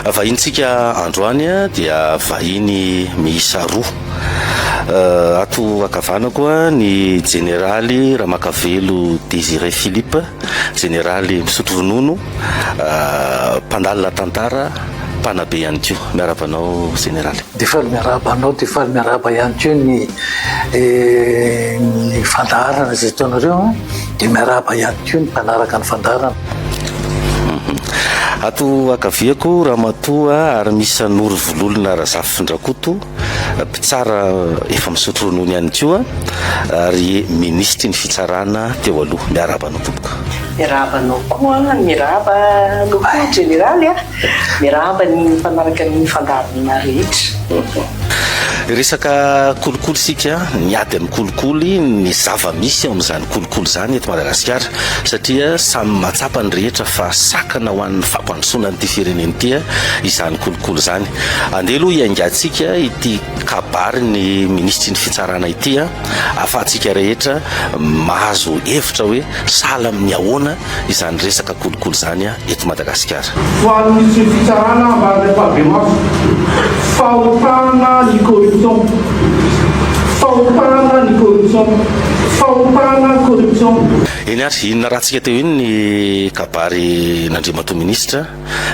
Vahinintsika androany dia vahiny miisa roa. Ato ankavanako ny jeneraly Ramakavelo Désiré Philippe, jeneraly misotro ronono, mpandalina tantara, mpanabe ihany koa. Miarahaba anao jeneraly. Dia faly miarahaba anao, dia faly miarahaba ihany koa ny ny fandaharana izay ataonareo, dia miarahaba ihany koa ny mpanaraka ny fandaharana. Ato ankaviako Ramatoa Arimisa Noro Vololona Razafindrakoto, mpitsara efa misotro ronono ihany koa ary minisitry ny fitsarana teo aloha. Miarahaba anao tompoko. Miarahaba anao koa, miarahaba anao koa Jeneraly a, miarahaba ny mpanaraka ny fandaharana rehetra. Resaka kolikoly isika, ny ady amin'ny kolikoly, ny zava-misy ao amin'izany kolikoly izany eto Madagasikara satria samy mahatsapa ny rehetra fa sakana ho an'ny fampandrosoana an'ity firenena ity izany kolikoly izany. Andeha aloha hiaingantsika ity kabarin'ny minisitry ny fitsarana ity ahafahantsika rehetra mahazo hevitra hoe sahala amin'ny ahoana izany resaka kolikoly izany eto Madagasikara. Ho an'ny minisitry ny fitsarana ambara ampahibemaso, fahotana ny corruption, fahotana ny corruption, fahotana corruption. Eny ary, iny narahantsika teo iny ny kabarin'Andriamatoa Minisitra,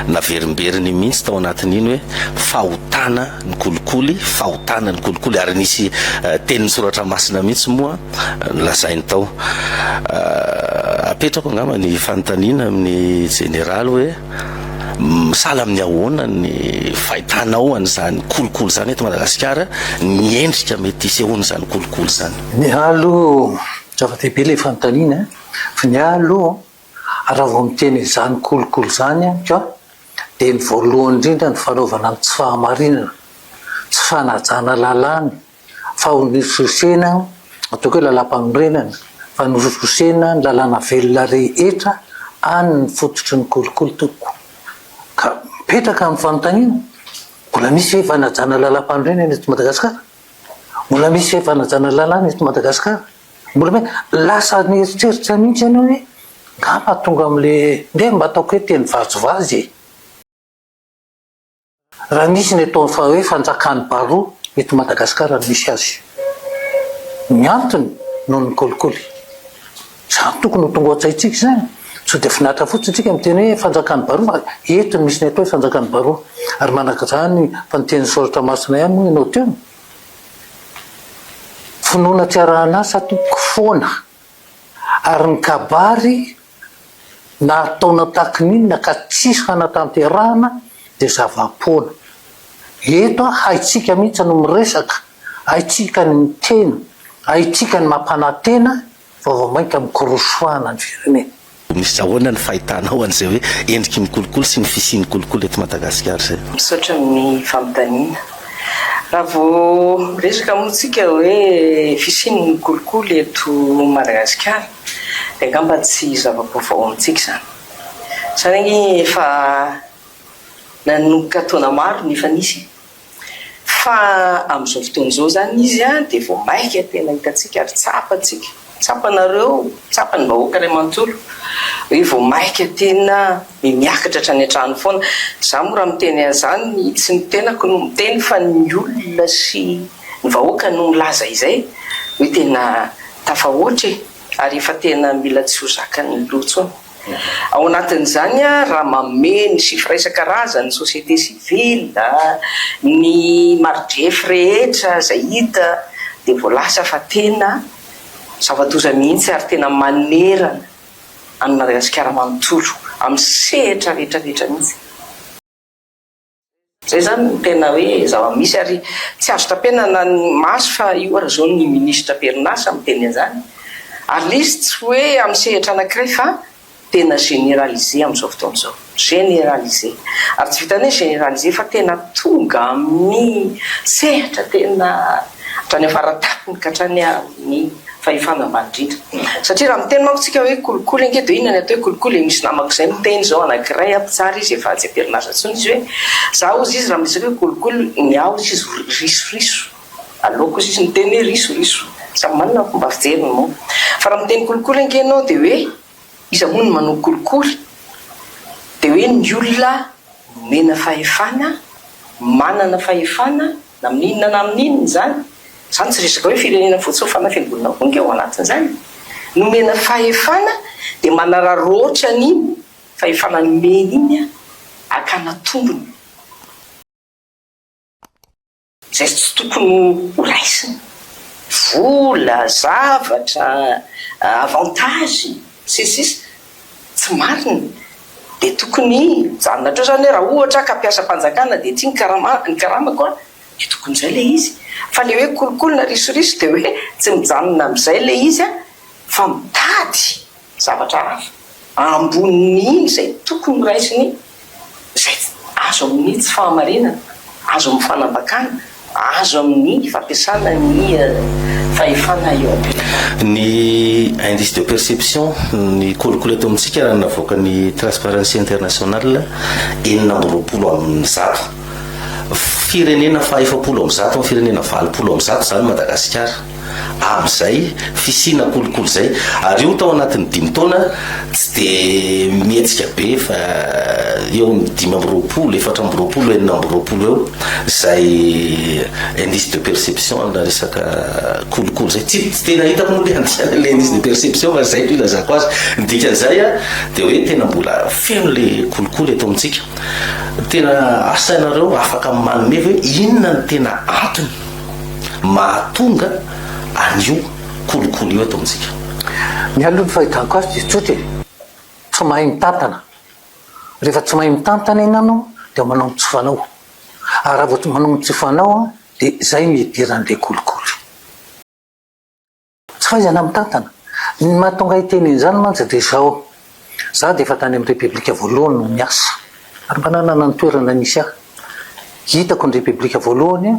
naverimberiny mihitsy tao anatin'iny hoe fahotana ny kolikoly, fahotana ny kolikoly ary nisy tenin'ny soratra masina mihitsy moa nolazainy tao. Apetrako angamba ny fanontaniana amin'ny jeneraly hoe sahala amin'ny ahoana ny fahitanao an'izany kolikoly izany eto Madagasikara, ny endrika mety hisehoan'izany kolikoly izany. Ny ahy aloha, zava-dehibe ilay fanontaniana, fa ny ahy aloha raha vao miteny izany kolikoly izany aho ka dia ny voalohany indrindra ny fanaovana ny tsy fahamarinana, tsy fanajana lalàna, fa ho nososena, ataoko hoe lalàmpanorenana, fa nososena ny lalàna velona rehetra any ny fototry ny kolikoly tompoko. Ka mipetraka ny fanontaniana, mbola misy ve fanajana lalàmpanorenana eto Madagasikara? Mbola misy ve fanajana lalàna eto Madagasikara? Mbola hoe lasa nieritreritra mihitsy ianao hoe ngamba tonga amin'le, ndeha mba ataoko hoe teny vazivazy e! Raha nisy ny atao fa hoe fanjakan'ny baroa eto Madagasikara no misy azy. Ny antony noho ny kolikoly. Izany tokony ho tonga ao an-tsaintsika izany. Sao dia finaritra fotsiny tsika miteny hoe fanjakan'ny baroa fa eto no misy ny atao hoe fanjakan'ny baroa. Ary manaraka izany fa niteny ny soratra masina ihany moa ianao teo. Finoana tsy arahan'asa tompoko foana. Ary ny kabary na ataonao tahaka ny inona ka tsisy fanatanterahana dia zava-poana. Eto an, haintsika mihitsy no miresaka, haintsika ny miteny, haintsika ny mampanantena fa vao mainka mikorosohana ny firenena. Misy ahoana ny fahitanao an'izay hoe endriky ny kolikoly sy ny fisian'ny kolikoly eto Madagasikara izay? Misaotra amin'ny fanontaniana. Raha vao miresaka moa tsika hoe fisian'ny kolikoly eto Madagasikara dia angamba tsy zava-baovao amintsika izany. Izany ange efa nanomboka taona maro no efa nisy e. Fa amin'izao fotoana izao izany izy dia vao maika tena hitantsika ary tsapantsika, tsapanareo, tsapan'ny vahoaka iray manontolo hoe vao maika tena miakatra hatrany an-trano foana. Izaho moa raha miteny an'izany tsy ny tenako no miteny fa ny olona sy ny vahoaka no milaza izay hoe tena tafahoatra e! Ary efa tena mila tsy ho zakan'ny loha intsony. Ao anatin'izany, raha manome ny chiffre isan-karazany ny société civile, ny mari-drefy rehetra izay hita dia voalaza fa tena zava-doza mihitsy ary tena manerana an'i Madagasikara manontolo amin'ny sehatra rehetra rehetra mihitsy. Izay izany no tena hoe zava-misy ary tsy azo tapenana ny maso fa io ary izao ny minisitra am-perinasa miteny an'izany ary ilay izy tsy hoe amin'ny sehatra anankiray fa tena généralisé amin'izao fotoana izao, généralisé ary tsy vitan'ny hoe généralisé fa tena tonga amin'ny sehatra tena hatrany am-faratapony ka hatrany amin'ny fahefana ambany indrindra. Satria raha miteny manko tsika hoe kolikoly ange dia inona ny atao hoe kolikoly e? Misy namako izay miteny izao anankiray a, mpitsara izy efa tsy am-perinasa intsony izy hoe za hozy izy raha miresaka hoe kolikoly ny ahy hozy izy risoriso, aleoko hozy izy miteny hoe risoriso, samy manana ny fomba fijeriny moa. Fa raha miteny kolikoly ange ianao dia hoe iza moa no manao kolikoly? Dia hoe ny olona. Nomena fahefana, manana fahefana na amin'inona na amin'inona izany, izany tsy resaka hoe firenena fotsiny fa na fiangonana koa ange ao anatin'izany, nomena fahefana dia manararaotra an'iny fahefana nomeny iny hakana tombony. Izay tsy tokony ho raisina. Vola, zavatra, avantage, sy ny sisa Tsy marina. Dia tokony hijanona hatreo izany hoe raha ohatra aho ka mpiasam-panjakana dia ity ny karama, ny karamako an, dia tokony izay ilay izy. Fa ilay hoe kolikoly na risoriso dia hoe tsy mijanona amin'izay ilay izy an, fa mitady zavatra hafa ambonin'iny izay tokony horaisiny izay azo amin'ny tsy fahamarinana, azo amin'ny fanambakana, azo amin'ny fampiasana ny fahefana eo am-pelatanana. Ny indice de perception ny kolikoly eto amintsika raha ny navoakan'ny Transparency International, 126. Firenena faha 140 amin'ny firenena 180 izany Madagasikara. amin'izay fisiana kolikoly izay ary io tao anatin'ny dimy taona tsy dia mihetsika be fa eo amin'ny 25, 24, 26 eo izay indice de perception amina resaka kolikoly izay. Tsy tsy tena hitako moa le andikana le indice de perception fa izay no ilazako azy. Ny dikan'izay dia hoe tena mbola feno le kolikoly eto amintsika. Tena asa ianareo afaka manome ve inona no tena antony? mahatonga an'io kolikoly io eto amintsika. Ny aloha ny fahitako azy dia tsotra e, tsy mahay mitantana, rehefa tsy mahay mitantana ianano dia manao ny tsy fanao, ary raha vao tsy manao ny tsy fanao dia izay no idiran'ilay kolikoly. Tsy fahaizana mitantana. Ny mahatonga ahy hiteny an'izany mantsy dia izao, izaho dia efa tany amin'ny Repoblika voalohany no niasa, ary mba nanana ny toerana nisy ahy. Hitako ny Repoblika voalohany,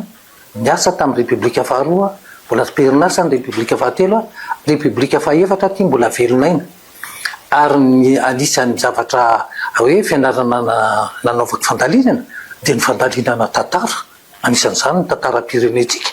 niasa tamin'ny Repoblika faharoa, mbola am-perinasa ny Repoblika fahatelo, Repoblika fahefatra aty mbola velon'aina. Ary ny anisan'ny zavatra hoe fianarana nanaovako fandalinana dia ny fandalinana tantara, anisan'izany ny tantaram-pirenentsika.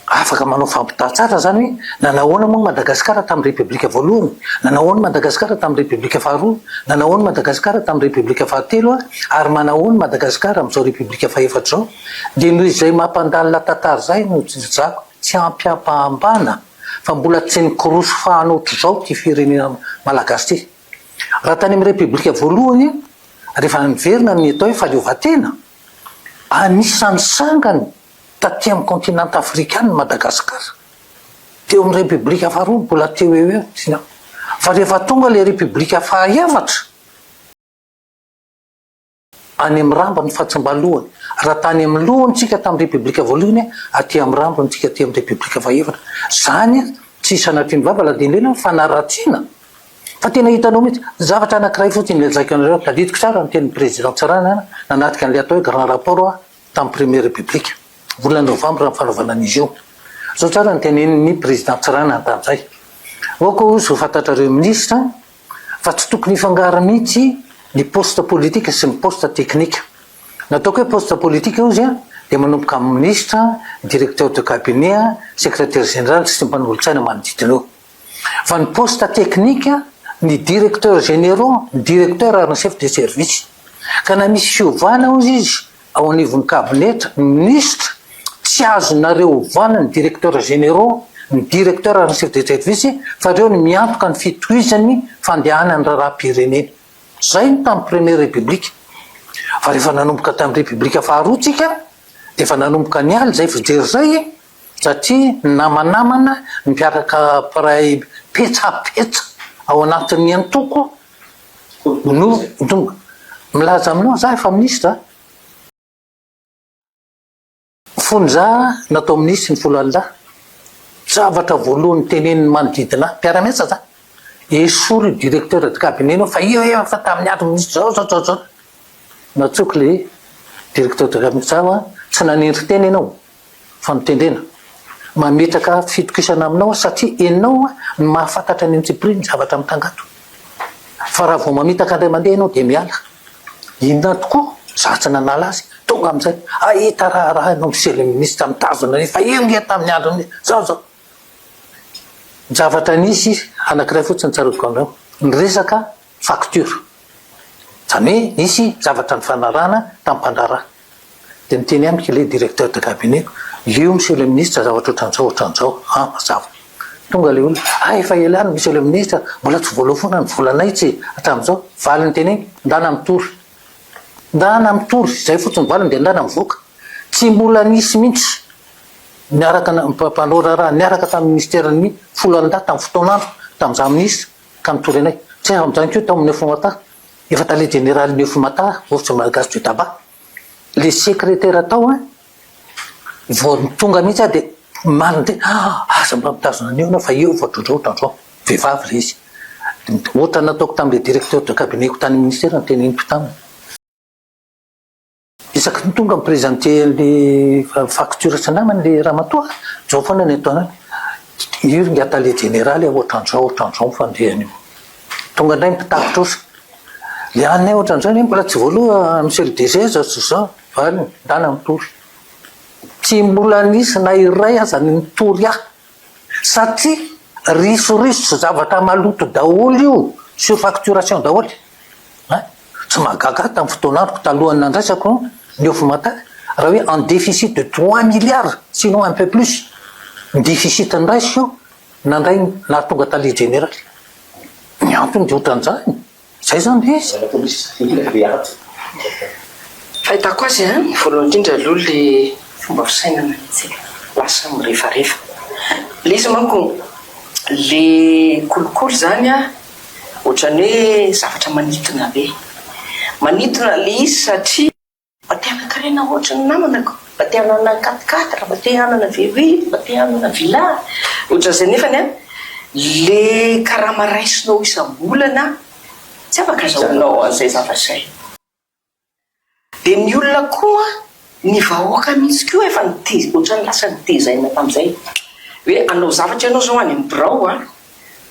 Afaka manao fampitaha tsara izany hoe nanao ahoana moa Madagasikara tamin'ny Repoblika voalohany, nanao ahoana Madagasikara tamin'ny Repoblika faharoa, nanao ahoana Madagasikara tamin'ny Repoblika fahatelo ary manao ahoana Madagasikara amin'izao Repoblika fahefatra izao. Dia noho izay mampandalina tantara izay no jijako tsy ampiampahambana fa mbola tsy nikorosy fahana ohatr'izao ity firenena malagasy ity. Raha tany amin'ny Repoblika voalohany rehefa niverina ny atao hoe fahaleovantena, anisan'ny sangany Taty amin'ny kontinanta afrikana Madagasikara. Teo amin'ny repoblika faharoa mbola teo eo eo tsy Fa rehefa tonga ilay repoblika fahaefatra, any amin'ny rambony fa tsy mba lohany. Raha tany amin'ny lohany tsika tamin'ny repoblika voalohany, aty amin'ny rambony tsika aty amin'ny repoblika fahefatra. Zany tsy sanatria ny vava la dia indrindra fanaratsiana fa tena hitanao mihitsy. Zavatra anankiray fotsiny lazaiko anareo, tadidiko tsara ny tenin'ny président Tsiranana nanatrika an'ilay atao hoe grand rapport aho. tamin'ny Première République, volana novambra ny fanaovana an'izy io. Zao tsara ny tenenin'ny Président Tsiranana tamin'izay. Aoka hozy ho fantatrareo minisitra fa tsy tokony hifangaro mihitsy ny poste politique sy ny poste technique. Nataoko hoe poste politique hozy dia manomboka amin'ny minisitra, directeur de cabinet, secrétaire général sy ny mpanolotsaina manodidina eo. Fa ny poste technique, ny directeurs généraux, ny directeur ary ny chef de service. Ka na misy fiovana hozy izy ao anivon'ny kabinetra, ny minisitra, tsy azonareo ovana ny directeurs généraux, ny directeur ary ny chef de service fa ireo no miantoka ny fitohizan'ny fandehanan'ny raharaham-pirenena. Zay no tamin'ny première république. Fa rehefa nanomboka tamin'ny république faharoa tsika dia efa nanomboka niala izay fijery izay e! Satria ny namanamana, ny mpiaraka mpiray petsapetsa ao anatin'ny antoko no tonga. Milaza aminao za efa minisitra a! Fony za natao minisitry ny foloalindahy, zavatra voalohany tenenin'ny manodidina ahy, mpiara-miasa za, esory io directeur de cabinet nao fa io efa tamin'ny andro minisitra zao zao zao zao. Nantsoiko le directeur de cabinet, za hoa tsy nanendry tena ianao. Fanotendrena. Mametraka fitokisana aminao aho satria enao no mahafantatra ny antsipiriany ny zavatra mitranga ato. Fa raha vao mamitaka indray mandeha ianao dia miala. Inona tokoa? Za tsy nanala azy. Tonga amin'izay, ahita raharaha ianao Monsieur le Ministre mitazona an'io fa io nge tamin'ny andron'ny zao zao. Ny zavatra nisy anankiray fotsiny tsaroviko aminao, ny resaka facture. Izany hoe nisy zavatra nifanarahana tamin'ny mpandraharaha. Dia niteny amiko ilay directeur de cabinet-ko, io monsieur le ministre zavatra ohatran'izao ohatran'izao, an, mazava. Tonga ilay olona, ah efa ela ihany monsieur le ministre, mbola tsy voaloa foana ny volanay tsy hatramin'izao. Valiny teneniko, ndana mitory. Ndana mitory, izay fotsiny valiny dia ndana mivoaka. Tsy mbola nisy mihitsy niaraka mpanao raharaha niaraka tamin'ny ministeran'ny foloalindahy tamin'ny fotoan'andro tamin'izaho ministre ka nitory anay. Tsy amin'izany koa tao amin'ny Ofmata, efa tale jeneralin'ny Ofmata, Office Malagasy du Tabac, le secrétaire tao an, vao tonga mihitsy aho dia mandeha, ah aza mba mitazona an'io ianao fa io vao ohatran'izao ohatran'izao, vehivavy ilay izy. Ohatran'ny nataoko tamin'ilay directeur de cabinet-ko tany ministère no teneniko taminy. Isaky ny tonga mi-presenter an'le facture sy namany le ramatoa, zao foana ny ataony, io ry ingahy tale jeneraly a, ohatran'izao ohatran'izao ny fandehan'io. Tonga indray ny mpitari-trosa, le anay ohatran'izao anie mbola tsy voaloa monsieur le DG zao sy zao, valiny, ndana mitory. Tsy mbola nisy na iray aza ny nitory ahy satria risoriso sy zavatra maloto daholo io, surfacturation daholo. Hein? Tsy mahagaga ahy tamin'ny fotoan'androko talohan'ny nandraisako ny Ofmata raha hoe en déficit de trois milliards sinon un peu plus ny déficit niraisiko nandray ny nahatonga tale jeneraly. Ny antony dia ohatran'izany. Izay izany ilay izy. Fahitako azy an, voalohany indrindra aloha le fomba fisainana mihitsy lasa mirefarefa. Le izy manko le kolikoly zany an, Ohatran'ny hoe zavatra manintona be. Manintona ilay izy satria. Mba te hanan-karena ohatran'ny namana ko, mba te hanana quatre quatre, mba te hanana V huit, mba te hanana villa. Ohatran'izay nefany an, le karama raisinao isam-bolana tsy afaka azahoanao an'izay zavatra izay. Dia ny olona koa, ny vahoaka mihitsy koa efa nite- ohatran'ny lasa nitezaina tamin'izay. Hoe hanao zavatra ianao izao any amin'ny birao an,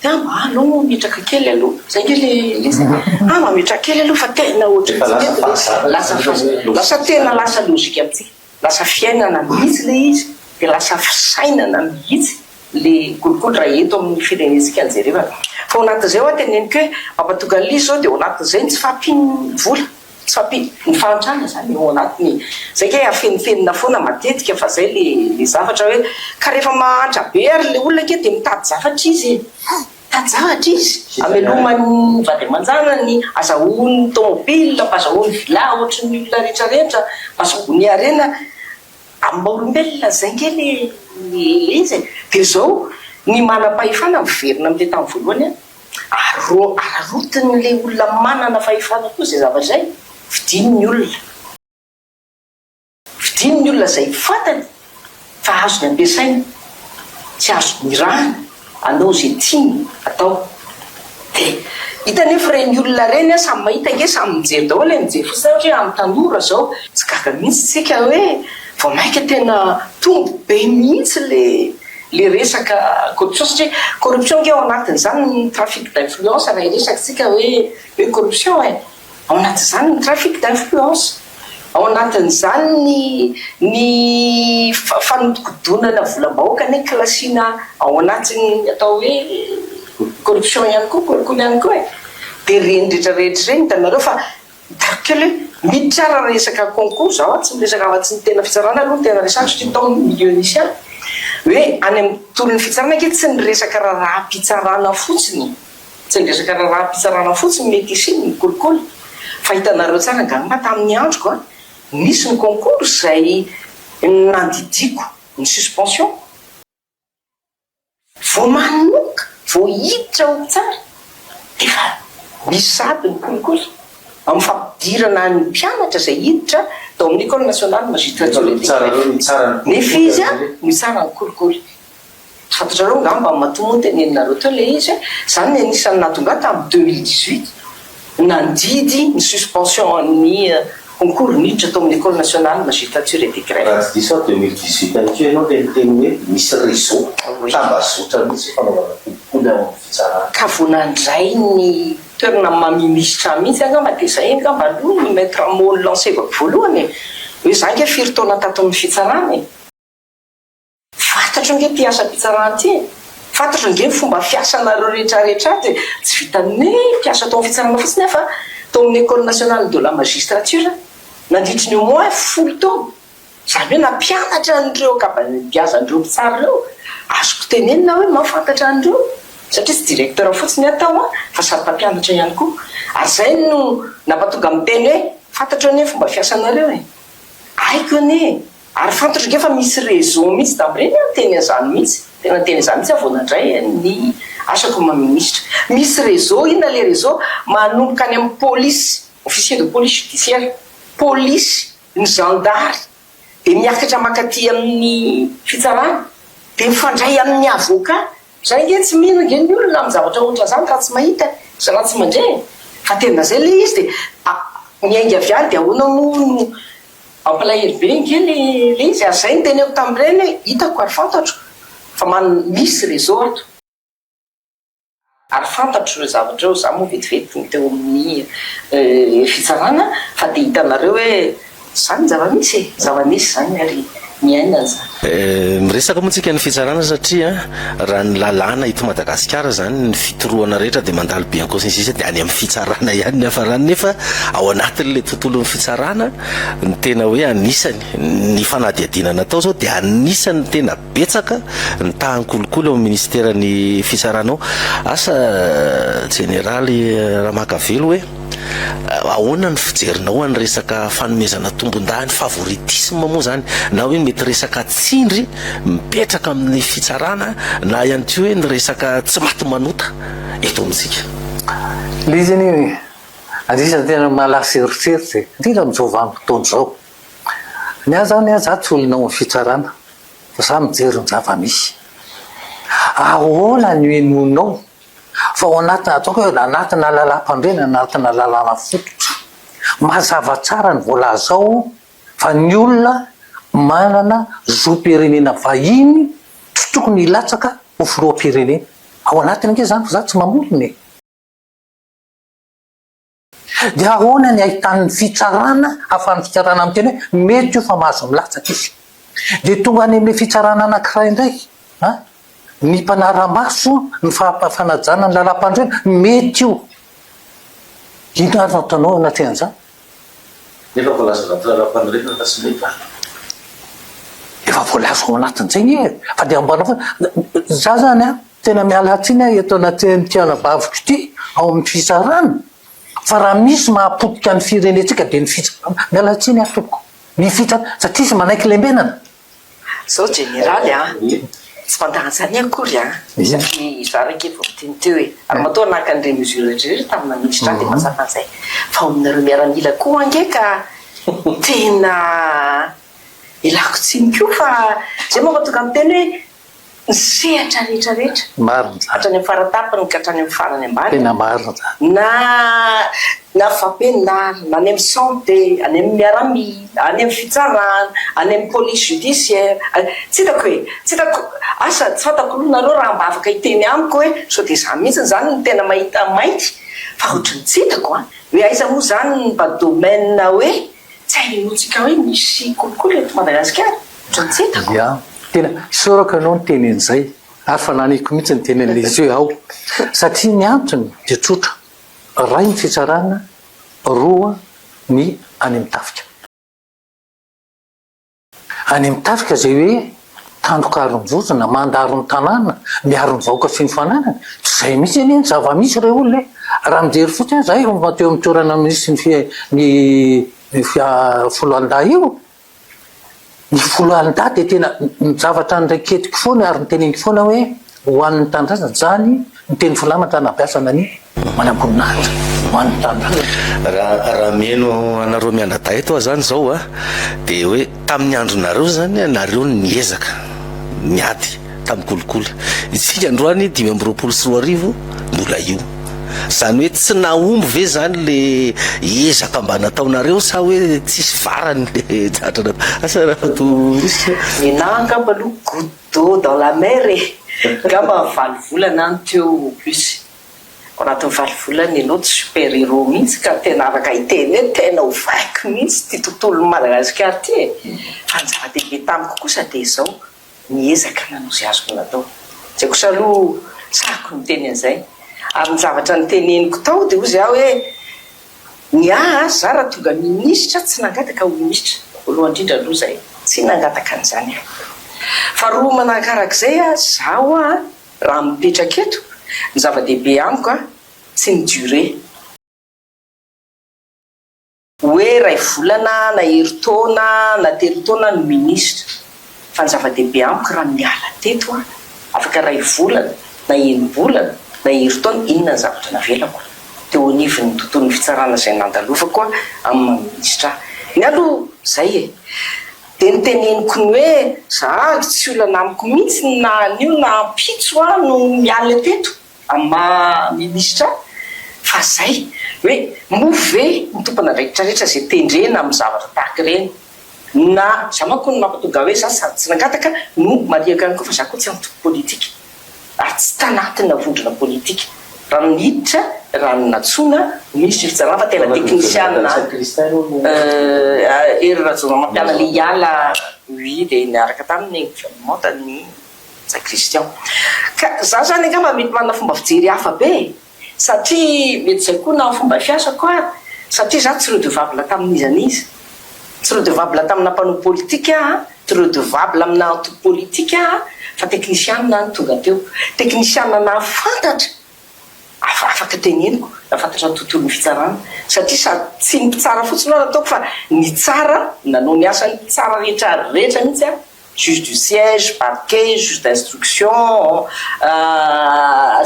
dia mba aleo mametraka kely aloha, izay ange ilay izy e, ah mametraka kely aloha fa tena ohatran'ny tsy mety ilay izy, lasa fahaza- lasa tena lasa logique amintsika, lasa fiainana mihitsy ilay izy, dia lasa fisainana mihitsy ilay kolikoly raha eto amin'ny firenentsika no jerevana. Fa ao anatin'izay ho'a teneniko hoe mampatonga an'ilay izy izao dia ao anatin'izay ny tsy fahampian'ny vola. Tsy fahampiana, ny fahantrana izany ao anatiny e. Zay kay afenifenina foana matetika fa zay le le zavatra hoe ka rehefa mahantra be ary le olona ange dia mitady zavatra izy e. Mitady zavatra izy amelomany ny vady aman-janany, azahoany tomobile, mba azahoany villa ohatry ny olona rehetra rehetra, mba azahoany harena. Amin'ny maha olombelona zay ange le le izy e. Dia zao ny manam-pahefana miverina amin'ilay tamin'ny voalohany an. Aro, araraotin'ilay olona manana fahefana koa izay zavatra izay, fidiny ny olona. Fidiny ny olona izay fantany fa azony ampiasaina sy azony irahana hanao izay tiany atao. Dia hita anefa ireny olona ireny an, samy mahita ange, samy mijery daholo e, mijery fotsiny ohatra hoe amin'ny tanora izao, tsy gaga mihitsy isika hoe vao mainka tena tombo be mihitsy ilay Le resaka corruption satria corruption nge ao anatin'izany ny trafic d'influence raha hiresaka tsika hoe hoe corruption e! Ao anatin'izany ny trafic d'influence, ao anatin'izany ny ny fanodikodonana volam-bahoaka anie kilasiana ao anatin'ny atao hoe corruption ihany koa, kolikoly ihany koa e! Dia ireny rehetra rehetra ireny hitanareo fa Hitako kely hoe miditra ary resaka concours, zaho tsy miresaka afa-tsy ny tena fitsarana aloha no tena resahako satria tao ny milieu nisy ahy, hoe any amin'ny tontolon'ny fitsarana ange tsy ny resaka raharaham-pitsarana fotsiny, tsy ny resaka raharaham-pitsarana fotsiny mety hisian'ny ny kolikoly fa hitanareo tsara angamba tamin'ny androko an, nisy ny concours izay nandidiako ny suspension. Vao manomboka, vao hiditra ho mpitsara dia efa misy sahady ny kolikoly amin'ny fampidirana ny mpianatra izay hiditra tao amin'ny Ecole Nationale Magistrature et des Greffes. Nefa izy mitsara ny kolikoly. Tsy fantatrareo angamba matoa moa noteneninareo teo ilay izy hoe izany no anisan'ny nahatonga ahy tamin'ny 2018 nandidy ny suspension an'ny concours niditra tao amin'ny Ecole Nationale Magistrature et des Greffes. Raha tsy diso aho 2018 ihany koa ianao ilay niteny hoe misy réseau, tambazotra mihitsy fanaovana kolikoly ao amin'ny fitsarana. Ka vao nandray ny toerana maha ministra mihitsy angamba dia izay angamba aloha no maître mot ni-lancer-ko voalohany e! Hoe za ange firy taona tato amin'ny fitsarana e! Fantatro ange ity asam-pitsarana ity e! Fantatro ange ny fomba fiasanareo rehetra rehetra ato e! Tsy vitan'ny hoe mpiasa tao amin'ny fitsarana fotsiny aho fa. Tao amin'ny Ecole Nationale de la Magistrature nandritry ny au moins folo taona. Izany hoe nampianatra an'ireo ankabeazan'ireo mpitsara ireo. Azoko tenenina hoe mahafantatra an'ireo satria tsy directeur fotsiny aho tao fa sady mpampianatra ihany koa. Ary izay no nampatonga miteny hoe fantatro anie ny fomba fiasanareo e! Haiko anie e! Ary fantatro ange fa misy réseau mihitsy tamin'ireny aho niteny an'izany mihitsy, tena niteny an'izany mihitsy aho vao nandray ny asako maha ministra. Misy réseau, inona ilay réseau? Manomboka any amin'ny polisy, officier de police judiciaire, polisy, ny zandary, dia miakatra mankaty amin'ny fitsarana, dia mifandray amin'ny avocat. Zay ange tsy mino ange ny olona amin'ny zavatra ohatran'izany raha tsy mahita sy raha tsy mandre e! Fa tena zay le izy dia miainga avy any dia ahoana moa no mampalahelo be ange le le izy ary zay no teneniko tamin'ireny hoe hitako ary fantatro fa man misy réseau ato. Ary fantatro ireo zavatra ireo, za moa vetivety tonga teo amin'ny fitsarana fa dia hitanareo hoe izany ny zava-misy e, zava-misy izany ary miaina an'izany. Miresaka moa tsika ny fitsarana satria raha ny lalàna eto Madagasikara izany ny fitorohana rehetra dia mandalo bianco sy ny sisa dia any amin'ny fitsarana ihany ny hiafarany nefa ao anatin'ilay tontolon'ny fitsarana ny tena hoe anisany ny fanadihadiana natao izao dia anisany tena Betsaka ny tahan'ny kolikoly ao amin'ny minisiteran'ny fitsarana ao. Asa Jeneraly Ramakavelo hoe ahoana ny fijerinao an'ny resaka fanomezana tombondahiny, favoritisme moa izany, na hoe mety resaka tsindry mipetraka amin'ny fitsarana na ihany koa hoe ny resaka tsy maty manota eto amintsika. Ilay izy anie anisan'ny tena mahalasa eritreritra e, indrindra amin'izao vanim-potoana izao. Ny ahy izany, za tsy olona ao amin'ny fitsarana. Fa za mijery ny zava-misy. Ahoana no inoanao fa ao anatina, ataoko hoe anatina lalam-pandriana, anatina lalàna fototra, mazava tsara ny voalaza ao fa ny olona manana zom-pirenena vahiny tsy tokony hilatsaka ho filoham-pirenena. Ao anatiny ange izany fa za tsy mamorona e. Dia ahoana ny ahitan'ny fitsarana, ahafahan'ny fitsarana miteny hoe mety io fa mahazo milatsaka izy. Dia tonga any amin'ilay fitsarana anankiray indray, an, ny mpanara-maso ny fanajana ny lalàmpanorenana, mety io. Inona ary no ataonao eo anatrehan'izany? Nefa voalaza anaty lalàmpanorenana fa tsy mety an. Efa voalaza ao anatin'izay anie e! Fa dia amboarina foana. Za zany an, tena miala tsiny aho eto anatrehan'ity anabaviko ity ao amin'ny fitsarana, fa raha misy mahapotika ny firenentsika dia ny fitsarana. Miala tsiny aho tompoko. Ny fitsarana, satria izy manaiky lembenana. Zao jeneraly a! Tsy mandà an'izany akory a! Satria izaho ange vao niteny teo e! Ary matoa naka an'ireny mesures rehetra ireny tamin'ny minisitra ahy dia mazava an'izay. Fa ao aminareo miaramila koa ange ka tena ialako tsiny koa fa izay manko tonga miteny hoe ny sehatra rehetra rehetra, Marina izany. hatrany amin'ny fara-tampony ka hatrany amin'ny farany ambany, Tena marina izany. na na fampianarana, any amin'ny santé, any amin'ny miaramila, any amin'ny fitsarana, any amin'ny police judiciaire, tsy hitako e, tsy hitako, asa tsy fantako aloha nareo raha mba afaka hiteny amiko hoe sao dia za mihitsy izany no tena mahita mainty fa ohatran'ny tsy hitako an, hoe aiza moa izany ny mba domaine hoe tsy hay inoantsika hoe misy kolikoly eto Madagasikara, ohatran'ny tsy hitako. Ya, tena isaorako ianao niteny an'izay ary fa naniko mihitsy niteny an'ilay izy hoe ao satria ny antony dia tsotra, Iray ny fitsarana, roa ny any amin'ny tafika. Any amin'ny tafika izay hoe tandroka aron-jozona, mandaro ny tanàna, miaro ny vahoaka sy ny fananany. Tsy izay mihitsy anie ny zava-misy re olona e! Raha mijery fotsiny aza, izahay efa teo amin'ny toerana misy ny ny foloalindahy io, Ny foloalindahy dia tena ny zavatra niraiketiko foana ary noteneniko foana hoe ho an'ny tanindrazana izany ny teny filamatra anabeazana ny manamboninahitra ho an'ny tanindrazana. Raha raha mihaino anareo mianadahy eto aho izany izao a, dia hoe tamin'ny andronareo izany nareo no niezaka niady tamin'ny kolikoly. Isika androany 2025 mbola io. Izany hoe tsy nahomby ve izany le ezaka mba nataonareo sa hoe tsisy varany le zavatra natao? Asa Ramatoa Minisitra. Nenaha angamba aloha goutte d'eau dans la mer e! Angamba valo volana any teo au plus. Ao anatin'ny valo volana ianao tsy super héros mihitsy ka tena afaka hiteny hoe tena ovaiko mihitsy ity tontolon'i Madagasikara ity e! Fa ny zava-dehibe tamiko kosa dia izao, Niezaka nanao izay azoko natao. Izay kosa aloha sahiko niteny an'izay. Ary ny zavatra noteneniko tao dia hozy aho hoe, Ny ahy, za raha tonga minisitra tsy nangataka ho minisitra, voalohany indrindra aloha izay, tsy nangataka an'izany aho. Faharoa manarakarak'izay, zaho raha mipetraka eto, ny zava-dehibe amiko tsy ny durée. Hoe iray volana na herintaona na telo taona no minisitra fa ny zava-dehibe amiko raha miala teto aho afaka iray volana na enim-bolana na herintaona inona ny zavatra navelako teo anivon'ny tontolon'ny fitsarana izay nandalovako amin'ny maha minisitra ahy. Ny aloha izay e! Dia noteneniko ny hoe za tsy olana amiko mihitsy na anio na ampitso aho no miala teto. Amin'ny maha minisitra fa zay hoe moa ve ny tompon'andraikitra rehetra izay tendrena amin'ny zavatra tahaka ireny na za manko ny mampatonga hoe za sady tsy nangataka no marihako ihany koa fa za koa tsy antoko politika ary tsy tanatina vondrona politika raha niditra raha ny nantsoina ho minisitry ny fitsarana fa tena teknisiana Hery Rajaonarimampianina le hiala oui dia niaraka taminy ny gouvernementa ny Za Christian. Ka za zany angamba mety manana fomba fijery hafa be e! Satria mety zay koa na fomba fiasako ary, satria za tsy redevable tamin'iza n'iza. Tsy redevable tamina mpanao politika aho, tsy redevable amina antoko politika aho, fa teknisianina aho no tonga teo. Teknisianina nahafantatra, afaka teneniko, nahafantatra ny tontolon'ny fitsarana. Satria sady tsy ny mpitsara fotsiny aho nataoko fa nitsara, nanao ny asan'ny mpitsara rehetra rehetra mihitsy aho. juge du siège, parquet, juge d'instruction,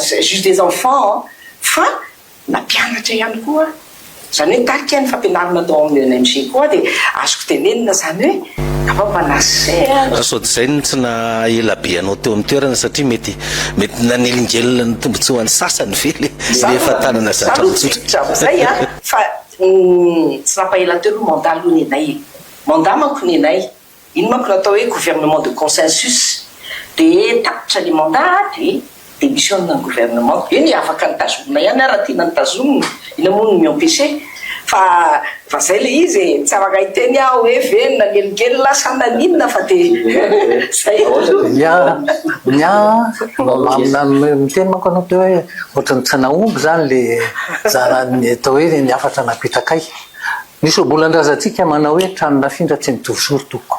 juge des enfants fa nampianatra ihany koa aho. Izany hoe nitarika ny fampianarana tao amin'ny ENMG koa aho dia azoko tenenina izany hoe angamba mba nasehatra. Sao dia izay no tsy naha ela be anao teo amin'ny toerana satria mety mety nanelingelina ny tombotsoan'ny sasany ve le le efa tanana zatra Za aloha tsy hiditra amin'izay an, fa tsy nampahela teo aloha mandat aloha nenay e. Mandat manko nenay. Iny manko no atao hoe gouvernement de consensus, de tapitra le mandat de demissionne ny gouvernement, eny e afaka nitazomina ihany ary raha tiana nitazomina, inona moa no mi-empecher fa fa zay le izy e, tsy afaka hiteny aho hoe ve nanelingelina sa naninona fa de zay aloha. Ny ahy ny ahy miteny manko anao teo hoe ohatran'ny tsy nahomby zany le zara- ny atao hoe ny hafatra napetrakay. Misy ohabolan-drazantsika manao hoe trano nafindra tsy mitovy zoro tompoko.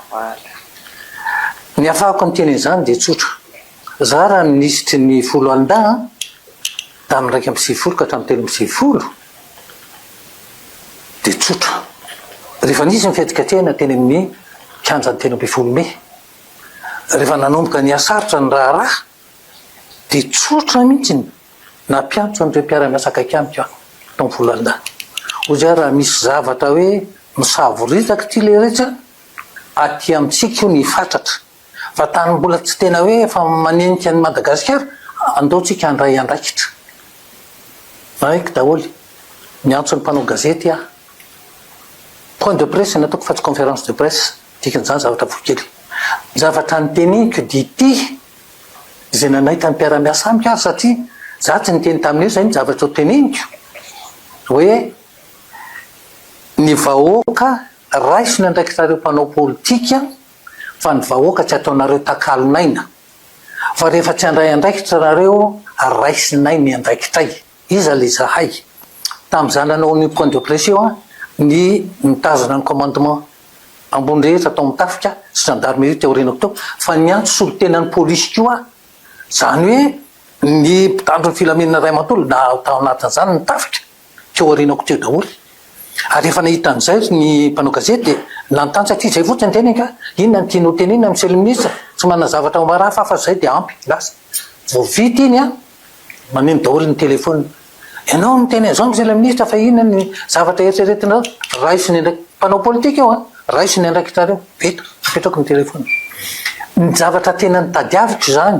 Ny ahafahako miteny an'izany dia tsotra. Za raha minisitry ny foloalindahy tamin'ny 91 ka hatramin'ny 93 dia tsotra. Rehefa nisy ny fihetsiketsehana teny amin'ny kianjan'ny 13 mey, rehefa nanomboka nihasarotra ny raharaha dia tsotra mihitsy Nampiantso an'ireo mpiara-miasa akaiky amiko aho tao amin'ny volan-dahy. Hoy izy, Raha misy zavatra hoe misavoritaka ity leretsy an, aty amintsika io ny hifatratra. Fa tany mbola tsy tena hoe efa manenika an'i Madagasikara, andao tsika handray andraikitra. Nanaiky daholo. Niantso ny mpanao gazety aho. Point de presse no nataoko fa tsy conférence de presse. Dikan'izany zavatra fohy kely. Ny zavatra noteneniko dia ity. Izay nanaitra ny mpiara-miasa amiko aho satria za tsy niteny taminy hoe zay ny zavatra ho teneniko hoe ny vahoaka raiso ny andraikitrareo mpanao politika fa ny vahoaka tsy ataonareo takalon'aina fa rehefa tsy handray andraikitra nareo raisinay ny andraikitray. Iza le zahay? Tamin'izaho nanao an'io point de presse io an, ny nitazona ny commandement ambony rehetra tao amin'ny tafika sy gendarmerie teo aorianako teo, fa niantso solontenan'ny polisy koa aho. Izany hoe ny mpitandro ny filaminana iray manontolo na tao anatin'izany ny tafika teo aorianako teo daholo. Ary rehefa nahita an'izay ny mpanao gazety dia nanontany satria izay fotsiny ny teniny ka, inona no tianao tenenina monsieur le ministre, tsy manana zavatra ho hafa afa izay dia ampy, lasa. Vao vita iny an, Maneno daholo ny telephone. Ianao miteny an'izao Monsieur le Ministre fa inona ny zavatra eritreretinao? Raiso ny andraikitra. Mpanao politika io an! Raiso ny andraikitrareo. Vita. Apetrako ny telephone. Ny zavatra tena notadiaviko izany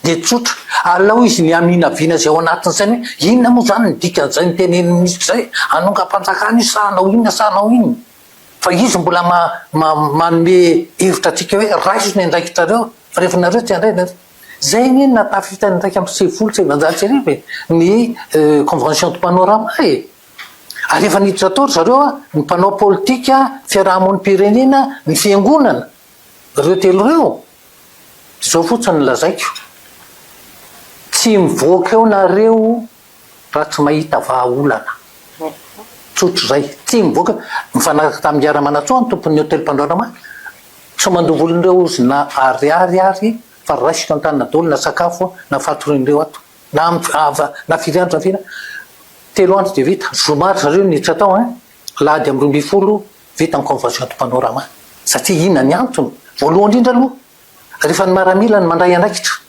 dia tsotra. Alao izy ny haminavina izay ao anatin'ny sainy hoe inona moa izany ny dikan'izay notenenin'ny Minisitra izay? Hanongam-panjakana izy sa hanao inona sa hanao inona? Fa izy mbola manome hevitra antsika hoe raiso ny andraikitrareo fa rehefa nareo tsy handray nareo. Zay anie no nahatafita ny 1991 e, ny convention de panorama e! Ary efa niditra tao ry zareo an, ny mpanao politika, fiarahamonim-pirenena, ny fiangonana, ireo telo ireo. Izao fotsiny no lazaiko, tsy mivoaka eo nareo raha tsy mahita vahaolana. Tsotra izay. Tsy mivoaka, mifanaraka tamin'i Iaramanantsoa ny tompon'ny hotely Panorama, tsy mandoa volan'ireo ozy na ariary ary fa raisiko an-tanana daholo na sakafo na fatorian'ireo ato. Na na firy andro na firy, telo andro dia vita. Zoma ry zareo niditra tao an, alahady amin'ny 12 vita ny convention de Panorama. Satria inona ny antony? Voalohany indrindra aloha, rehefa ny maramila no mandray andraikitra,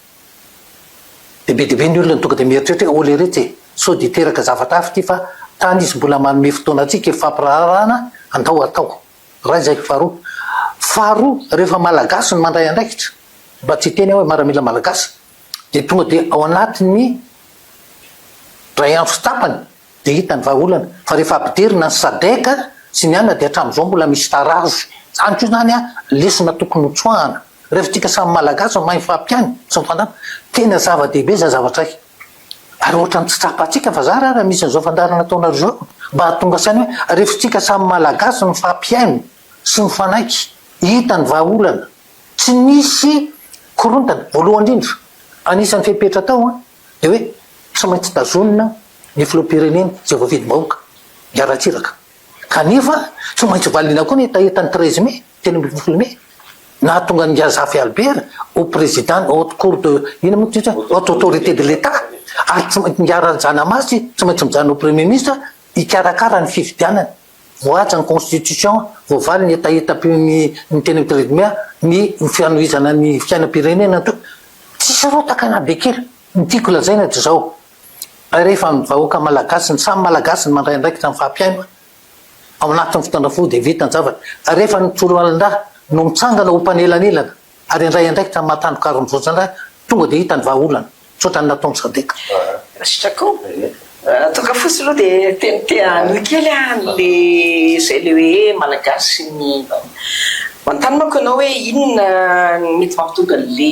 Dia be dia be ny olona no tonga dia mieritreritra hoe oh leretsy e, sao dia hiteraka zavatra hafa ity fa tany izy mbola manome fotoana antsika hifampiraharahana, andao atao. Iray izay. Faharoa, faharoa rehefa Malagasy no mandray andraikitra, mba tsy hiteny aho hoe maramila Malagasy, dia tonga dia ao anatin'ny iray andro sy tapany dia hita ny vahaolana. Fa rehefa ampidirina ny Sadec sy ny anona dia hatramin'izao mbola misy tarazo. Izany koa izany lesona tokony hotsoahana. Rehefa tsika samy Malagasy mahay mifampihaino sy mifandamina, tena zava-dehibe izay zavatra izay. Ary ohatran'ny tsy tsapantsika fa zara ary misy an'izao fandaharana ataonareo izao mba hahatonga saina hoe rehefa tsika samy Malagasy mifampihaino sy mifanaiky, hita ny vahaolana. Tsy misy korontana. Voalohany indrindra, anisan'ny fepetra atao dia hoe tsy maintsy tazonina ny filoham-pirenena izay voafidim-bahoaka, Guy Ratsiraka. Kanefa tsy maintsy valiana koa ny hetahetan'ny 13 mai, 13 mai. Nahatonga an'i Zafy Albert ho président ny haute cour de inona moa ty izy haute autorité de l'Etat ary tsy maintsy Ingahy Razanamasy tsy maintsy mijanona ho premier ministre hikarakara ny fifidianana. Voahaja ny constitution, voavaly ny hetahetam-piny ny teny amin'ny 13 mai, ny fanohizana ny fiainam-pirenena to. Tsisy rotaka na be kely. Ny tiako lazaina dia izao, rehefa ny vahoaka malagasy, ny samy malagasy no mandray andraikitra amin'ny fahampiainana, Ao anatin'ny fotoana fohy dia vita ny zavatra. Ary rehefa ny Toroalindahy no mitsangana ho mpanelanelana ary handray andraikitra amin'ny maha tandrokaron'ny voajanahary, tonga dia hita ny vahaolana. Tsy ohatran'ny nataon'ny Sadec. Sitrako. Tonga fotsiny aloha dia teny te hanohy kely aho an'le izay le hoe Malagasy ny manontany manko ianao hoe inona ny mety mampitonga an'le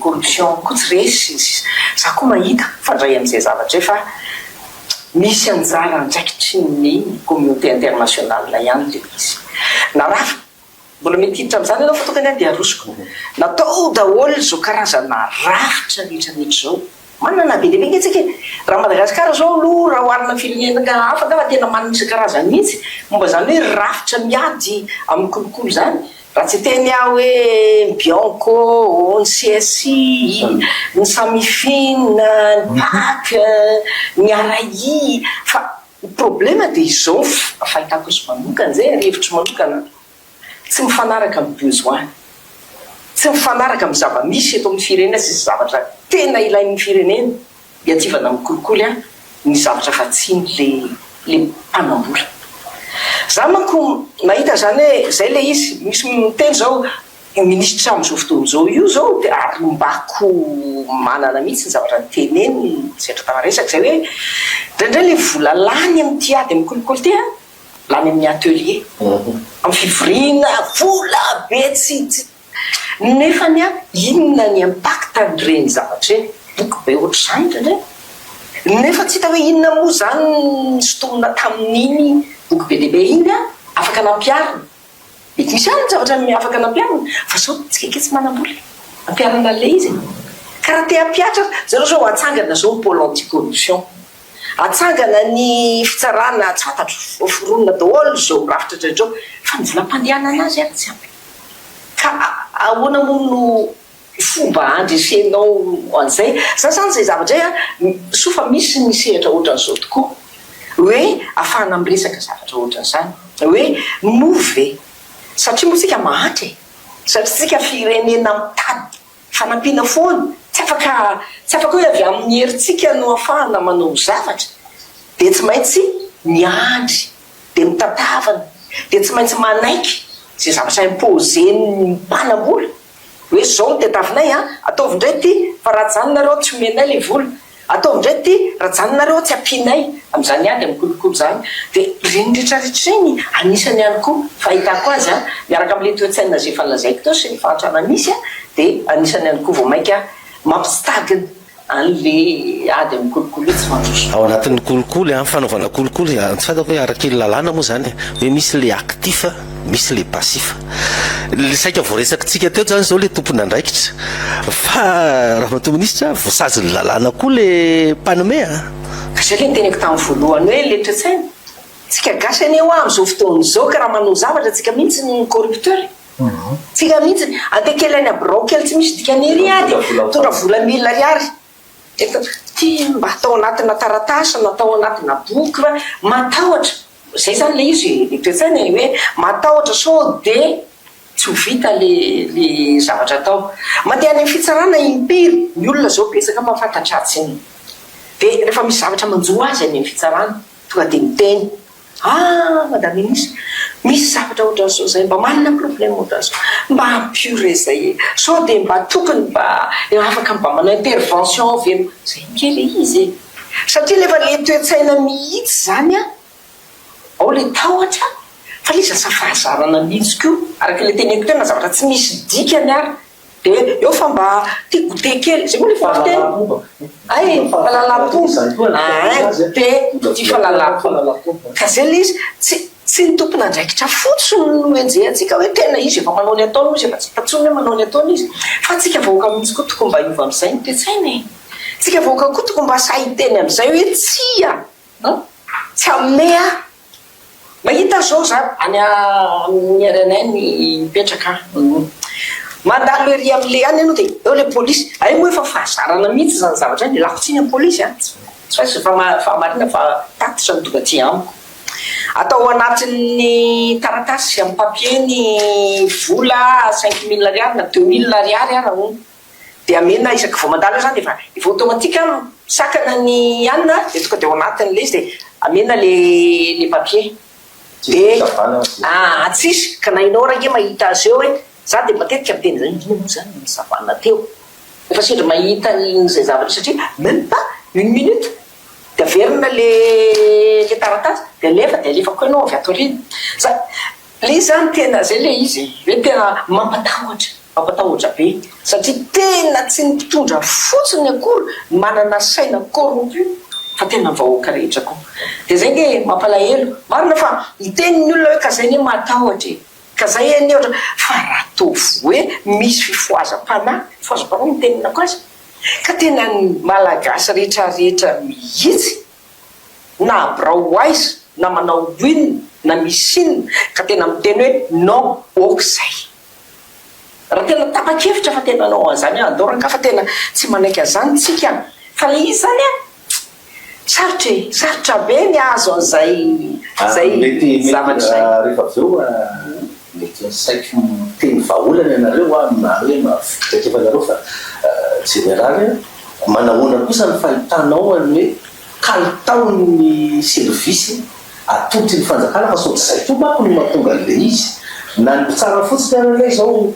corruption koa tsy resy sy ny sisa. Za koa mahita mifandray amin'izay zavatra izay fa Misy anjara andraikitry ny communauté internationale ihany ilay izy. Na raha mbola mety hiditra amin'izany ianao fa tonga ny ahy dia arosoko. Natao daholo izao karazana rafitra rehetra rehetra izao. Manana be dia be ange tsika e! Raha Madagasikara izao aloha raha oharina amin'ny firenena hafa angamba tena manana isan-karazany mihitsy momba izany hoe rafitra miady amin'ny kolikoly izany. Raha tsy hiteny aho hoe ny Bianco, ny CSI, ny Samifin, ny Pac, ny RAI, fa ny problema dia izao fahitako azy manokana, izay ary hevitro manokana, tsy mifanaraka amin'ny besoin, tsy mifanaraka amin'ny zava-misy eto amin'ny firenena sy izay zavatra tena ilain'ny firenena. Iadivana amin'ny kolikoly an ny zavatra vatsiany le le mpanambola. Za manko mahita zany hoe zay le izy, misy miteny zao io minisitra amzao fotoana zao io zao de ary mbako manana mihitsy ny zavatra noteneniny sendra tafaresaka zay hoe indraindray le vola lany amin'ity ady amin'ny kolikoly ity an lany amin'ny atelier, amin'ny fivoriana, vola be tsy tsy Nefany an, inona ny impact an'ireny zavatra ireny? Boky be ohatr'izany indraindray. Nefa tsy hita hoe inona moa izany nosintomina tamin'iny boky be dia be iny an, afaka nampiharina. Mety misy ihany ny zavatra afaka nampiharina, fa sao tsika ange tsy manam-bola e, hampiharana an'ilay izy e. Ka raha te hampihatra, zareo izao atsangana izao ny pôle anti-corruption. Atsangana ny fitsarana, tsy fantatro, foronina daholo izao rafitra rehetra izao, fa ny volam-pandehanana azy ary tsy ampy. Ka ahoana moa no fomba handresenao an'izay? Za zany izay zavatra izay an, soa fa misy ny sehatra ohatran'izao tokoa, hoe ahafahana miresaka zavatra ohatran'izany, hoe moa ve, satria moa tsika mahantra e, satria tsika firenena mitady fanampiana foana, tsy afaka, tsy afaka hoe avy amin'ny herintsika no ahafahana manao zavatra, dia tsy maintsy miandry dia mitatavana, dia tsy maintsy manaiky izay zavatra imposer-n'ny mpanambola hoe izao no tadiavinay an, ataovy indray ity fa raha ajanonareo tsy omenay ilay vola, ataovy indray ity raha ajanonareo tsy ampianay amin'izany ady amin'ny kolikoly izany. Dia ireny rehetra rehetra ireny anisany ihany koa fahitako azy an, miaraka amin'ilay toe-tsaina izay efa nolazaiko teo sy ny fahantrana misy an, dia anisany ihany koa vao mainka mampitagina Anle ady amin'ny kolikoly io tsy mandroso. Ao anatin'ny kolikoly an, fanaovana kolikoly, tsy fantako hoe araky ny lalàna moa izany e, hoe misy le actif, misy le passif. Le saika voaresakitsika teo zany zao le tompon'andraikitra. Fa Ramatoa Minisitra, voasazin'ny lalàna koa le mpanome an. Ka zay le niteneko tamin'ny voalohany hoe le toe-tsaina. Tsika gasy anie hoa amin'izao fotoana izao ka raha manao zavatra tsika mihitsy ny corrupteur e. Tsika mihitsy, andeha kely any birao kely tsy misy dikany ery ah dia mitondra vola mille ariary. Eto ty mba atao anatina taratasy na atao anatina boky fa matahotra, zay zany le izy e, le toe-tsaina e, hoe matahotra sao de tsy ho vita le le zavatra atao. Mandeha any amin'ny fitsarana impiry, ny olona zao betsaka mahafantatra atsy iny. De rehefa misy zavatra manjo azy any amin'ny fitsarana, tonga de miteny. Ah madame ministre, misy zavatra ohatran'izao zay, mba manana problème ohatran'izao, mba ampio re zay e, sao dia mba tokony mba afaka mba manao intervention ve no, zay ange le izy e, satria le efa le toe-tsaina mihitsy zany an, ao le tahotra, fa le izy lasa fahazarana mihitsy koa, araka le teneniko teo na zavatra tsy misy dikany ary Dia eo fa mba tia goûter kely, zay moa le fomba fiteny? Hay, fahalalam-pomba, ain, goûter, tia fahalalam-pomba. Ka zay le izy, tsy tsy ny tompon'andraikitra fotsiny no enjehantsika hoe tena izy efa manao ny ataony moa izy efa tsy hita intsony hoe manao ny ataony izy, fa antsika vahoaka mihitsy koa tokony mba hiova amin'izay ny toe-tsaina e! Tsika vahoaka koa tokony mba sahy hiteny amin'izay hoe tsia an! Tsy hanome aho. Mahita zao za any amin'ny RNN mipetraka aho. Mandalo ery amle any ianao dia eo le polisy. Hay moa efa fahazarana mihitsy izany zavatra izany, ialako tsiny amin'ny polisy an! Tsy faiza fa fahamarina fa tatitra no tonga aty amiko. Atao anatin'ny taratasy amin'ny papier ny vola 5000 ariary na 2000 ariary ara hono. Dia amena isaky vao mandalo eo zany dia efa efa automatique misakana ny anona dia tonga dia ao anatin'ilay izy dia amena le le papier. Dia aa tsisy ka na ianao ary ange mahita azy eo hoe za dia matetika miteny zany inona moa zany no nisavana teo. Efa sendra mahita an'izay zavatra io satria même pas une minute dia averina le le taratasy dia alefa dia alefa koa ianao avy ato aoriana. Za le izy zany tena zay le izy e, hoe tena mampatahotra. Mampatahotra be satria tena tsy ny mpitondra fotsiny akory no manana saina corrompu fa tena ny vahoaka rehetra koa. Dia zay nge mampalahelo. Marina fa hiteny ny olona hoe ka zay anie mahatahotra e! Ka zay anie ohatra fa raha ataovy hoe misy fifohazam-panahy, fifohazam-panahy no itenenako azy, ka tena ny malagasy rehetra rehetra mihitsy na birao ho aiza na manao inona na misy inona ka tena miteny hoe non ok zay. Raha tena tapa-kevitra fa tena hanao an'izany aho, andao rangaha fa tena tsy manaiky an'izany tsika an! Fa ilay izy izany an, sarotra e! Sarotra be ny hahazo an'izay izay zavatra izay. Rehefa avy eo mety saiky miteny vahaolana ianareo an, na hoe mahavidy traikefa anareo fa jeneraly an, manahoana kosa ny fahitanao an'ny hoe kalitaon'ny service atolotry ny fanjakana fa sao tsy izay koa manko no mahatonga an'ilay izy. Na ny mpitsara fotsiny ary anie izao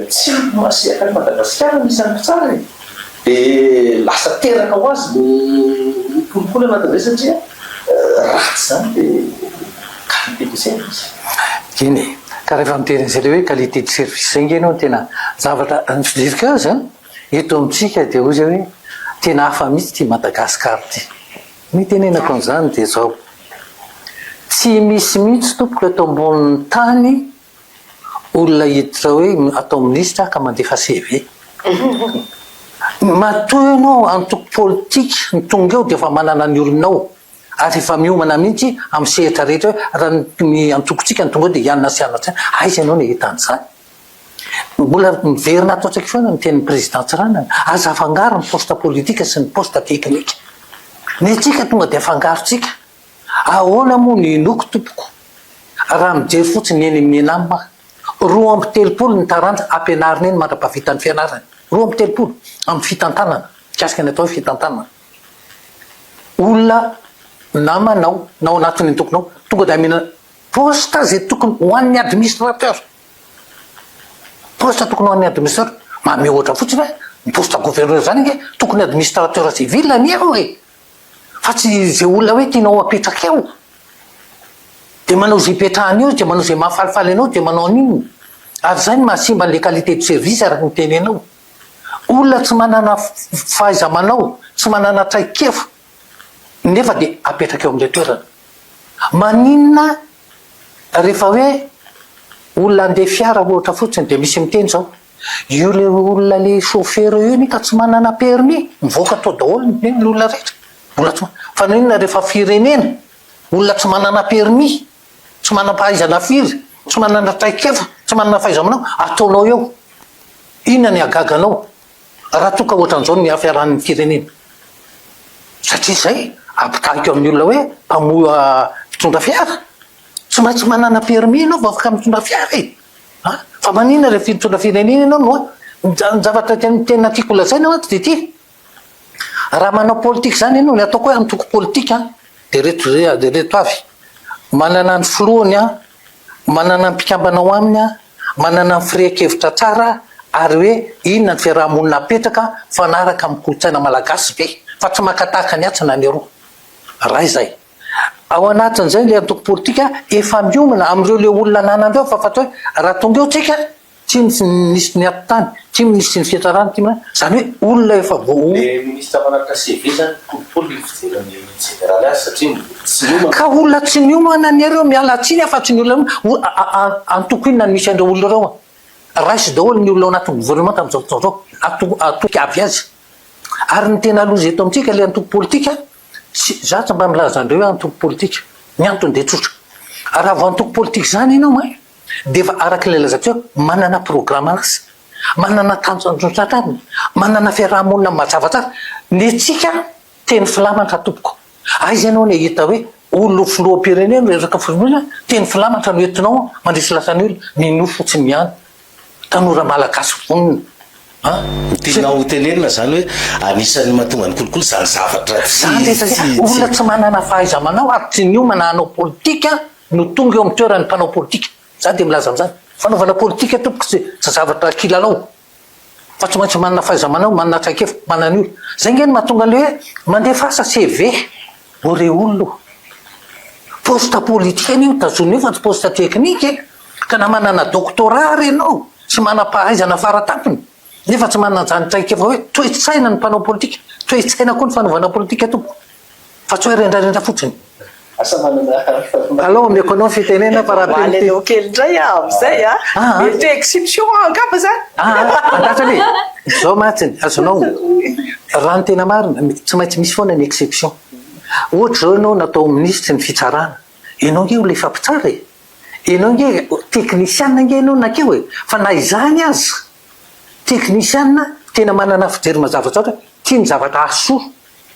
tsy ampy masiaka any Madagasikara ny isan'ny mpitsara e! Dia lasa teraka ho azy le kolikoly anatin'izay satria ratsy izany le qualité de service. Eny e! Ka rehefa miteny an'izay le hoe qualité de service izay ange ianao no tena zavatra, ny fijeriko azy an, eto amintsika dia hoy zay hoe tena hafa mihitsy ity Madagascar ity. Ny itenenako an'izany dia izao, tsy misy mihitsy tompoko eto ambonin'ny tany olona hiditra hoe atao minisitra ka mandefa CV. Matoa ianao antoko politika no tonga eo dia efa manana ny olonao ary efa miomana mihitsy amin'ny sehatra rehetra hoe raha ny antokontsika no tonga eo dia hianina sy hianina sy hianina. Aiza ianao no hahita an'izany? Mbola miverina ato an-tsaiko foana ny tenin'ny Président Tsiranana, aza afangaro ny poste politique sy ny poste technique. Ny antsika tonga dia afangarontsika. Ahoana moa no inoako tompoko raha mijery fotsiny ny eny amin'ny ENAM aho. 32 ny taranja ampianarina eny mandra-pahavita ny fianarany. 32 amin'ny fitantanana, mikasika ny atao hoe fitantanana. Olona namanao na ao anatin'ny antokonao tonga dia amena poste izay tokony ho an'ny administrateur. Poste tokony ho an'ny administrateur, manome ohatra fotsiny hoe, ny poste gouverneur zany ange tokony administrateur civil anie eo e! Fa tsy ze olona hoe tianao apetraka eo, de manao ze ipetrahany eo izy, de manao ze mahafalifaly anao, de manao an'inona. Ary zay no mahasimba an'le qualité de service araka ny tenenao. Olona tsy manana fahaiza-manao, tsy manana traikefa, nefa de apetraka eo amin'le toerana. Maninona Rehefa hoe olona handeha fiara ohatra fotsiny dia misy miteny izao, io le olona le chauffeur io anie ka tsy manana permis, mivoaka tao daholo ny olona rehetra, mbola tsy fa n'inona rehefa firenena. Olona tsy manana permis, tsy manam-pahaizana firy, tsy manana traikefa, tsy manana fahaiza-manao, ataonao eo. Inona ny hahagaga anao raha toa ka ohatran'izao ny fiarahan'ny firenena? Satria izay ampitahiko amin'ny olona hoe mpamoha mpitondra fiara. Tsy maintsy manana permis ianao vao afaka mitondra fiara e! A! Fa maninona rehefa mitondra firenena ianao no Ny zavatra tena tiako holazaina mantsy dia ity, raha manao politika izany ianao, ny ataoko hoe antoko politika dia ireto dia ireto avy, manana ny filohany an, manana ny mpikambana ao aminy an, manana ny firehan-kevitra tsara ary hoe inona ny fiaraha-monina apetraka mifanaraka amin'ny kolontsaina malagasy ve fa tsy maka tahaka ny atsy na ny aroa. Raha izay. Ao anatin'izay ilay antoko politika efa miomana amin'ireo ilay olona ananany ireo fa fantatra hoe raha tonga eo tsika, tsy minisitry ny atitany, tsy minisitry ny fitsarana, tsy izany hoe olona efa voa. Le ministre manaraka CV zany kolikoly ny fijerin'ny jeneraly azy satria tsy niomana. Ka olona tsy niomana anie ireo, miala tsiny aho fa tsy ny olona niomana, antoko inona no misy an'ireo olona ireo an? Raiso daholo ny olona ao anatin'ny gouvernemanta amin'izao fotoana izao, antoko antoko avy aiza? Ary ny tena loza eto amintsika ilay antoko politika, tsy, za tsy mba milaza an'ireo hoe antoko politika, ny antony dia tsotra, raha vao antoko politika izany ianao an, dia efa araka ilay lazaiko teo, manana programan'asa, manana tanjona tratrarina, manana fiaraha-monina mazava tsara. Ny antsika teny filamatra tompoko. Aiza ianao no hahita hoe olona ho filoham-pirenena, resaka filoham-pirenena, teny filamatra no entinao mandresy lahatra ny olona, minoa fotsiny ihany. Tanora malagasy vonona an! Ny tianao ho tenenina izany hoe anisan'ny mahatonga ny kolikoly izany zavatra tsy Izany ve satria olona tsy manana fahaiza-manao ary tsy niomana hanao politika no tonga eo amin'ny toeran'ny mpanao politika. Za dia milaza an'izany. Fanaovana politika tompoko tsy tsy zavatra kilalao fa tsy maintsy manana fahaiza-manao, manana traikefa, manana ny olona. Zay nge no mahatonga an'le hoe mandefasa CV ho re olona o. Poste politika anie io tazonina io fa tsy poste teknika e. Ka na manana doctorat ary ianao sy manam-pahaizana faratampony nefa tsy manana an'izany traikefa hoe toe-tsaina ny mpanao politika, toe-tsaina koa ny fanaovana politika tompoko. Fa tsy hoe rendrarendra fotsiny. Asa manana Alao omeko anao ny fitenenana fa raha Mamaly anao kely indray aho amin'izay a. Mety hoe exception aho angamba izany. Aa, andraso aloha e. Izao mantsy, azonao, raha ny tena marina, tsy maintsy misy foana ny exception. Ohatra izao ianao natao minisitry ny fitsarana, ianao ange olona efa mpitsara e. Ianao ange teknisiana ange ianao nakeo e. Fa na izany aza, teknisiana tena manana fijery mazava tsara hoe ity ny zavatra hahasoa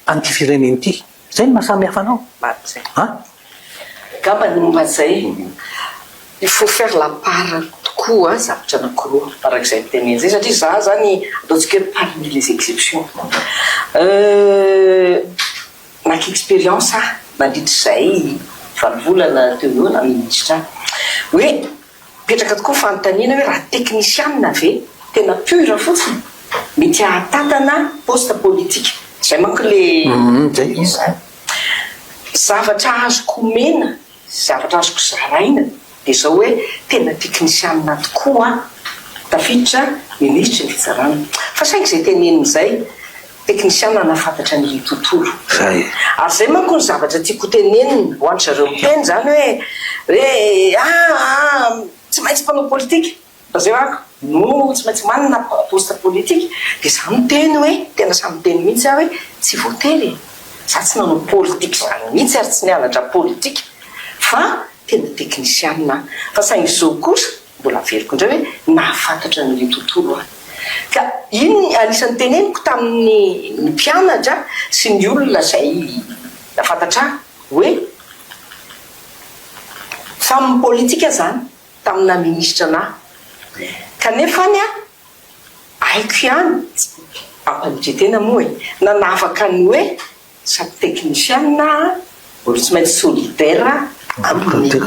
an'ity firenena ity. Zay no maha samy hafa anao. Marina zay. An? Angamba ny momba an'izay, il faut faire la part tokoa zavatra anankiroa araka izay noteneniny izay satria za zany ataontsika hoe parmi les exceptions. Naka expérience aho nandritra izay valo volana teo eo naha ministra ahy hoe Mipetraka tokoa fanontaniana hoe raha teknisianina ve tena pur fotsiny mety hahatantana poste politique? Zay manko le izy zany. Zavatra azoko omena, zavatra azoko zaraina dia zao hoe tena teknisianina tokoa aho, tafiditra minisitry ny fitsarana. Fa saingy izay tenenina izay, teknisianina nahafantatra ny tontolo. Zay. Ary zay manko ny zavatra tiako ho tenenina ho an-dry zareo miteny zany hoe hoe aa tsy maintsy mpanao politika fa zay manko no tsy maintsy manana poste politika dia za miteny hoe tena sahy miteny mihitsy aho hoe tsy voatery e! za tsy nanao politika zany mihitsy ary tsy nianatra politika fa tena teknisianina aho fa saingy zao kosa Mbola averiko indray hoe nahafantatra an'ilay tontolo aho. Ka iny anisan'ny teneniko tamin'ny ny mpianatra sy ny olona izay nahafantatra ahy hoe tamin'ny politika izany, tamin'ny naha minisitra an'ahy. Kanefa any aho, haiko ihany, am-panetren-tena moa e, nanavaka ny hoe Sady teknisianina aho mbola tsy maintsy solidaire amin'ny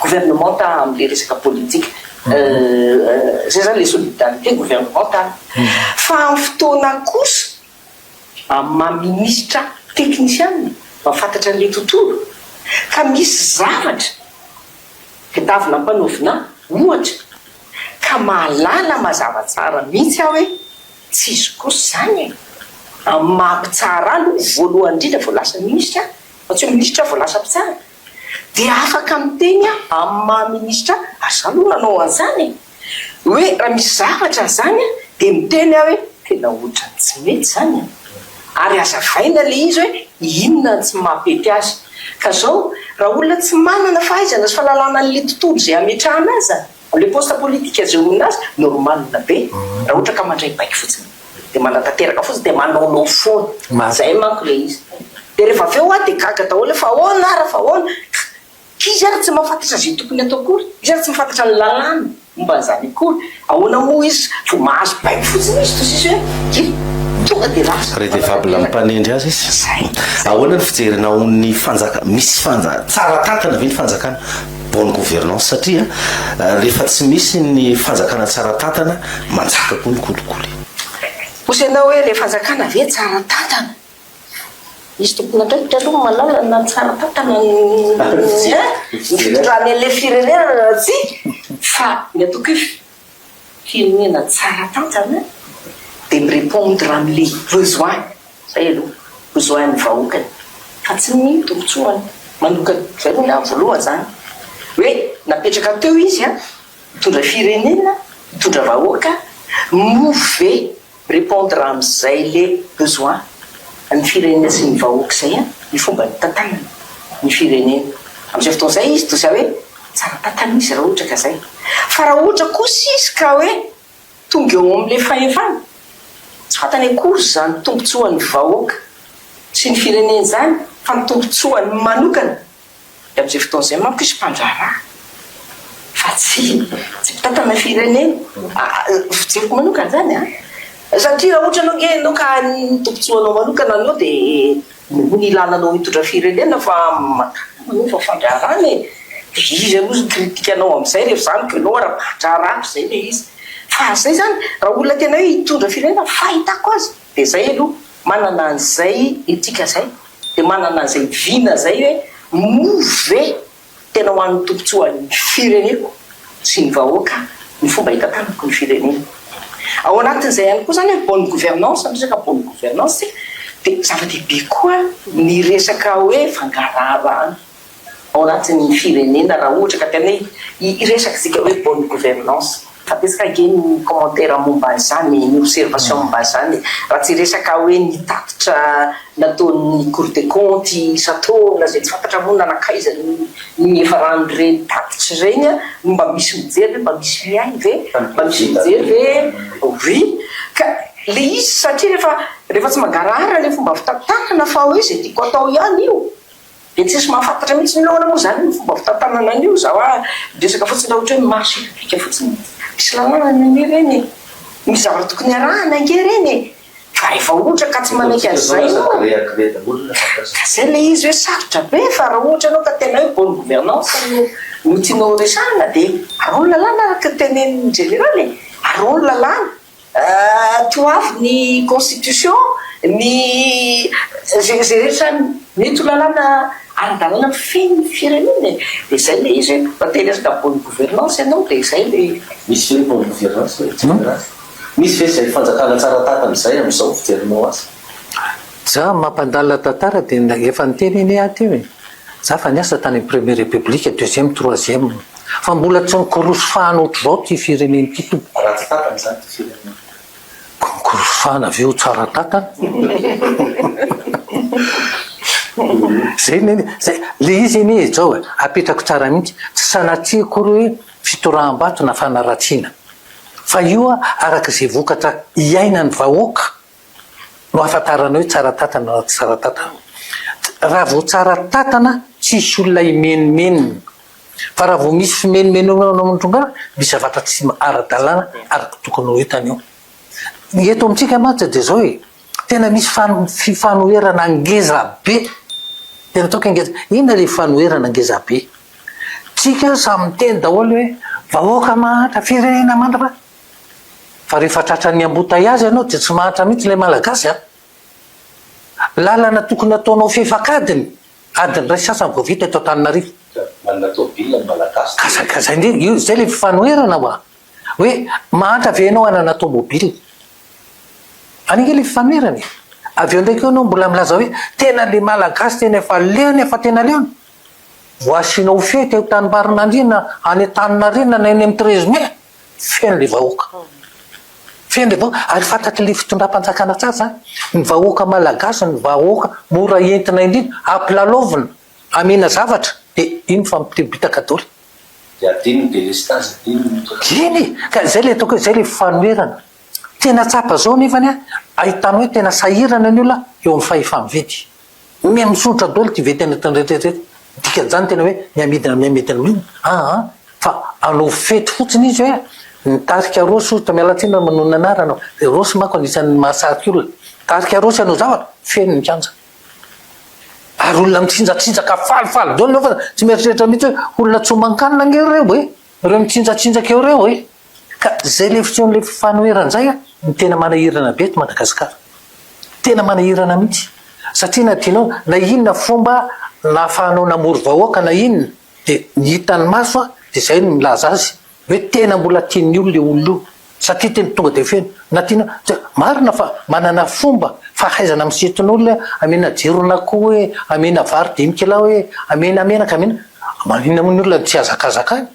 gouvernementa amin'ilay resaka politika. Izay izany ilay solidarité gouvernementale. Fa amin'ny fotoana kosa amin'ny maha minisitra teknisianina mahafantatra an'ilay tontolo ka misy zavatra tadiavina ampanaovina ahy ohatra ka mahalala mazava tsara mihitsy aho hoe Tsy izy kosa izany e! Amin'ny maha mpitsara ahy aloha voalohany indrindra vao lasa minisitra aho, fa tsy hoe minisitra vao lasa mpitsara, dia afaka miteny aho amin'ny maha minisitra ahy, ary izaho aloha nanao an'izany e! Hoe raha misy zavatra izany an, dia miteny aho hoe tena ohatran'ny tsy mety izany an! Ary hazavaina ilay izy hoe inona no tsy mampety azy. Ka izao, Raha olona tsy manana fahaizana sy fahalalana an'ilay tontolo izay ametrahana azy, amin'ilay poste politique izay omena azy, normal be raha ohatra ka mandray baiko fotsiny dia manatanteraka fotsiny dia manaonao foana. Izay manko ilay izy. Dia rehefa avy eo aho dia gaga daholo hoe fa ahoana ary fa ahoana? Izy ary tsy mahafantatra izay tokony atao akory, izy ary tsy mahafantatra ny lalàna momba an'izany akory, ahoana moa izy vao mahazo baiko fotsiny izy toa sisa hoe dia tonga dia lasa Redevable manatanteraka. mpanendry azy izy. Zay, zay. Ahoana ny fijerinao ny fanjaka, misy fanja, tsara tantana ve ny fanjakana, bonne gouvernance, satria rehefa tsy misy ny fanjakana tsara tantana, manjaka koa ny kolikoly. Hoy ianao hoe ilay fanjakana ve tsara tantana? Misy tompon'andraikitra aloha mahalala na tsara tantana ny fitondrany an'ilay firenena na tsia fa ny ataoko hoe firenena tsara tantana dia mi-répondre amin'ilay besoin, izay aloha, besoin-n'ny vahoakany fa tsy ny tombotsoany manokana. Izay aloha ny ahy voalohany izany hoe napetraka teo izy an, hitondra firenena, hitondra vahoaka, moa ve Répondre amin'izay le besoin ny firenena sy ny vahoaka izay an, ny fomba nitantanana ny firenena. Amin'izay fotoana izay izy toa hoe tsara tantana izy raha ohatra ka izay. Fa raha ohatra kosa izy ka hoe tonga eo amin'ilay fahefana, tsy fantany akory izany tombotsoan'ny vahoaka sy ny firenena izany fa ny tombotsoany manokana. Dia amin'izay fotoana izay manko izy mpandraharaha fa tsy tsy mpitantana firenena. Fijeriko manokana izany an! Satria raha ohatra ianao ange ianao ka ny tombotsoanao manokana anao dia noho ny ilana anao hitondra firenena fa manova fandraharahana e! Dia iza aloha no critique anao amin'izay rehefa izany ka ianao ara mpandraharaha izay ilay izy. Fa izay izany raha olona tena hoe hitondra firenena fahitako azy dia izay aloha manana an'izay éthique izay. dia manana an'izay vina izay hoe moa ve tena ho an'ny tombontsoan'ny fireneko sy ny vahoaka ny fomba hitantanako ny firenena. Ao anatin'izay ihany koa izany hoe bonne gouvernance, miresaka bonne gouvernance isika dia zava-dehibe koa ny resaka hoe fangaraharahana. ao anatin'ny firenena raha ohatra ka tena hoe hiresaka isika hoe bonne gouvernance. Fa betsaka ange ny commentaire momba an'izany e, ny observation momba an'izany e. Raha tsy hiresaka hoe ny tatitra nataon'ny cour des comptes isan-taona izay tsy fantatra moa na nankaiza ny niafaran'ireny tatitra ireny an, mba misy mijery ve, mba misy mihaino ve, mba misy mijery ve, oui. Ka le izy satria rehefa rehefa tsy mangarahara le fomba fitantanana fa hoe izay tiako atao ihany io, Dia tsisy mahafantatra mihitsy ny ahoana moa izany ny fomba fitantanana an'io, za hoa miresaka fotsiny raha ohatra hoe marché public fotsiny, misy lalàna anie ireny e, misy zavatra tokony arahana ange ireny e, fa rehefa ohatra ka tsy manaiky an'izay ianao, ka zay ilay izy hoe sarotra be fa raha ohatra ianao ka tena hoe bonne gouvernance no no tianao resahana dia araho ny lalàna araka ny tenenin'ny jeneraly e, araho ny lalàna. Toavy ny constitution, ny izay rehetra mety ho lalàna ara-dalàna mifehy ny firenena e! Dia izay ilay izy hoe raha te hiresaka bonne gouvernance ianao dia izay ilay. Misy ve ny bonne gouvernance e? Misy ve izay fanjakana tsara tantana izay amin'izao fijerinao azy? Za mampandalina tantara dia efa niteny anie aho teo e! Za fa niasa tany amin'ny première république, deuxième, troisième. Fa mbola tsy nikorosofahana ohatr'izao ity firenena ity tompoko. Ratsy tantana izany ity firenena ity. Ko nikorosofahana ve ho tsara tantana? Zay anie, zay, le izy anie izao e, apetrako tsara mihitsy, tsy sanatria akory hoe fitoraham-bato na fanaratsiana. Fa io araka izay vokatra iainan'ny vahoaka no ahafantarana hoe tsara tantana na tsy tsara tantana. Raha vao tsara tantana, tsisy olona himenomenona. Fa raha vao misy fimenomenonana ao amin'ny misy zavatra tsy ara-dalàna araka tokony ho hitany eo. Ny eto amintsika mantsy dia izao e, tena misy fifanoherana ngeza be. Tena ataoko hoe ngeza. Inona ilay fifanoherana ngeza be? Tsika samy miteny daholo hoe vahoaka mahantra, firenena mahantra fa Fa rehefa tratran'ny embouteillage ianao dia tsy mahantra mihitsy ilay Malagasy a! Lalana tokony ataonao fefak'adiny, adiny iray sasany vao vita eto Antananarivo. Manana tôbila ny Malagasy dia. Ka zay indrindra, io zay ilay fifanoherana hoa. Hoe mahantra ve ianao hanana tômôbila? Any ange ilay fifanoherana e! Avy eo indray koa ianao mbola milaza hoe tena ilay Malagasy tena efa leony efa tena leony. Vao asianao fety eo Tanimbarinandriana, any Antaninarenina na eny amin'ny treize mai. Feno le vahoaka. Feno le vahoaka ary fantatry le fitondram-panjakana tsara zany. Ny vahoaka malagasy ny vahoaka mora entina indrindra, ampilalaovina, amena zavatra. Dia iny fa mitebitaka daholo. Dia adino ny delestazy, adino ny toetra. Eny e! Ka izay ilay ataoko hoe izay ilay fanoherana. Tena tsapa izao nefany an, ahitana hoe tena sahirana ny olona eo amin'ny fahefa-mividy. Miha misondrotra daholo ity ventina rehetra rehetra. Dikan'izany tena hoe mihamidina mihamidina mihamidina. Aa fa hanao fety fotsiny izy hoe ny tarika Rossy ohatra, miala tsiny raha manonona anarana, Rossy manko anisan'ny mahasarika olona. Tarika Rossy hanao zavatra, feno ny kianja. Ary olona mitsinjatsinjaka falifaly daholo nefa tsy mieritreritra mihitsy hoe olona tsy homan-kanina ange ireo e! Ireo mitsinjatsinjaka eo ireo e! Ka izay ilay fisehon'ilay fanoherana izay no tena manahirana be eto Madagasikara. Tena manahirana mihitsy. Satria na tianao na inona fomba nahafahanao namory vahoaka na inona dia ny hitan'ny maso dia izay no milaza azy. Hoe tena mbola tian'ny olona io olona io satria tena tonga dia feno na tiana tsy marina fa manana fomba fahaizana misintona olona hoe amena jiron'akoho hoe amena vary dimy kilao hoe amena menaka amena maninona moa ny olona no tsy hihazakazaka any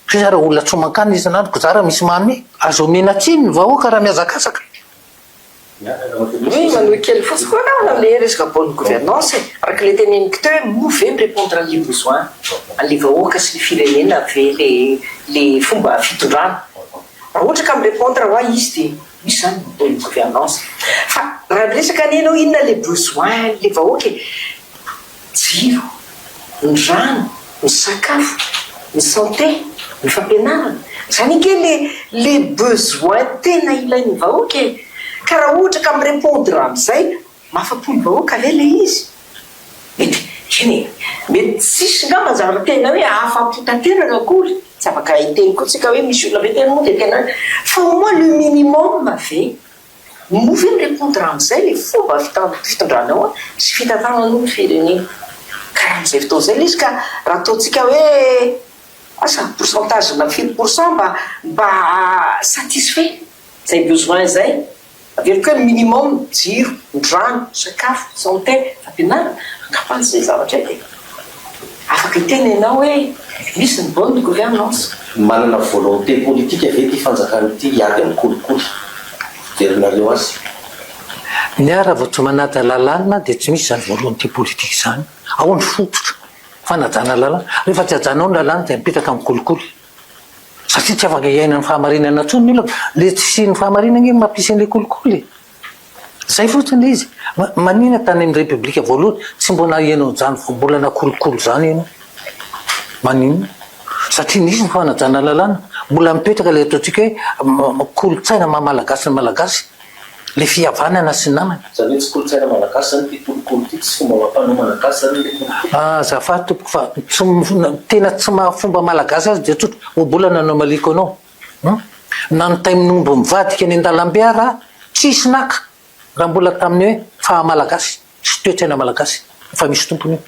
fa raha olona tsy homan-kanina isan'andro ko zara misy manome azo omena tsiny ny vahoaka raha mihazakazaka. Oui, manohy kely fotsiny koa angamba amin'ilay resaka bonne gouvernance e! Araka ilay teneniko teo hoe moa ve mi-répondre an'ilay besoin an'ilay vahoaka sy ilay firenena ve ilay ilay fomba fitondrana? Raha ohatra ka mi-répondre hoa izy dia misy izany ny bonne gouvernance. Fa raha miresaka anie ianao inona ilay besoin an'ilay vahoaka e? Jiro, ny rano, ny sakafo, ny santé, ny fampianarana. Izany ange le le besoin tena ilain'ny vahoaka e! Ka raha ohatra ka mi-répondre amin'izay, mahafa-po ny vahoaka ve le izy? Mety, eny e, mety tsisy ngamba ny zavatra tena hoe ahafa-po tanteraka akory, tsy afaka hiteny koa tsika hoe misy olona ve tena moa dia tena hoe, fa au moins le minimum ve? Moa ve mi-répondre amin'izay ilay fomba fitondranao sy fitantananao ny firenena? Ka raha amin'izay fotoana izay ilay izy ka raha ataontsika hoe asa pourcentage na firy pour cent mba mba satisfait izay besoin izay, averiko hoe minimum jiro, ny rano, sakafo, santé, fampianarana, angamba izay zavatra izay dia afaka hiteny ianao hoe misy ny bonne gouvernance. Manana volonté politique ve ity fanjakana ity hiady amin'ny kolikoly? Jerinareo azy. Ny ahy raha vao tsy manaja lalàna dia tsy misy izany volonté politique izany. Ao ny fototra, fanajana lalàna. Rehefa tsy hajanao ny lalàna dia mipetraka amin'ny kolikoly. Satria tsy afaka hiaina ny fahamarinana intsony ny olona. Ilay tsy fisian'ny fahamarinana ange no mampisy an'ilay kolikoly e. Zay fotsiny le izy. Manina tany amin'ny repoblika voalohany tsy mbo naheno an'izany voambolana kolikoly zany ianao. Maninona? Satria nisy ny fanajana lalàna. Mbola mipetraka ilay ataontsika hoe kolontsaina maha malagasy ny malagasy. Ilay fihavanana sy ny namana. Zany hoe tsy kolontsaina malagasy zany ity kolikoly ity, tsy fomba amam-panao malagasy zany ilay kolikoly. Azafady tompoko fa tsy tena tsy maha fomba malagasy azy dia tsotra. Ohabolana no amaliako anao. Hum? Na ny taimin'omby mivadika eny an-dalambe ara tsisy naka raha mbola tamin'ny hoe faha malagasy sy toe-tsaina malagasy efa misy tompony io.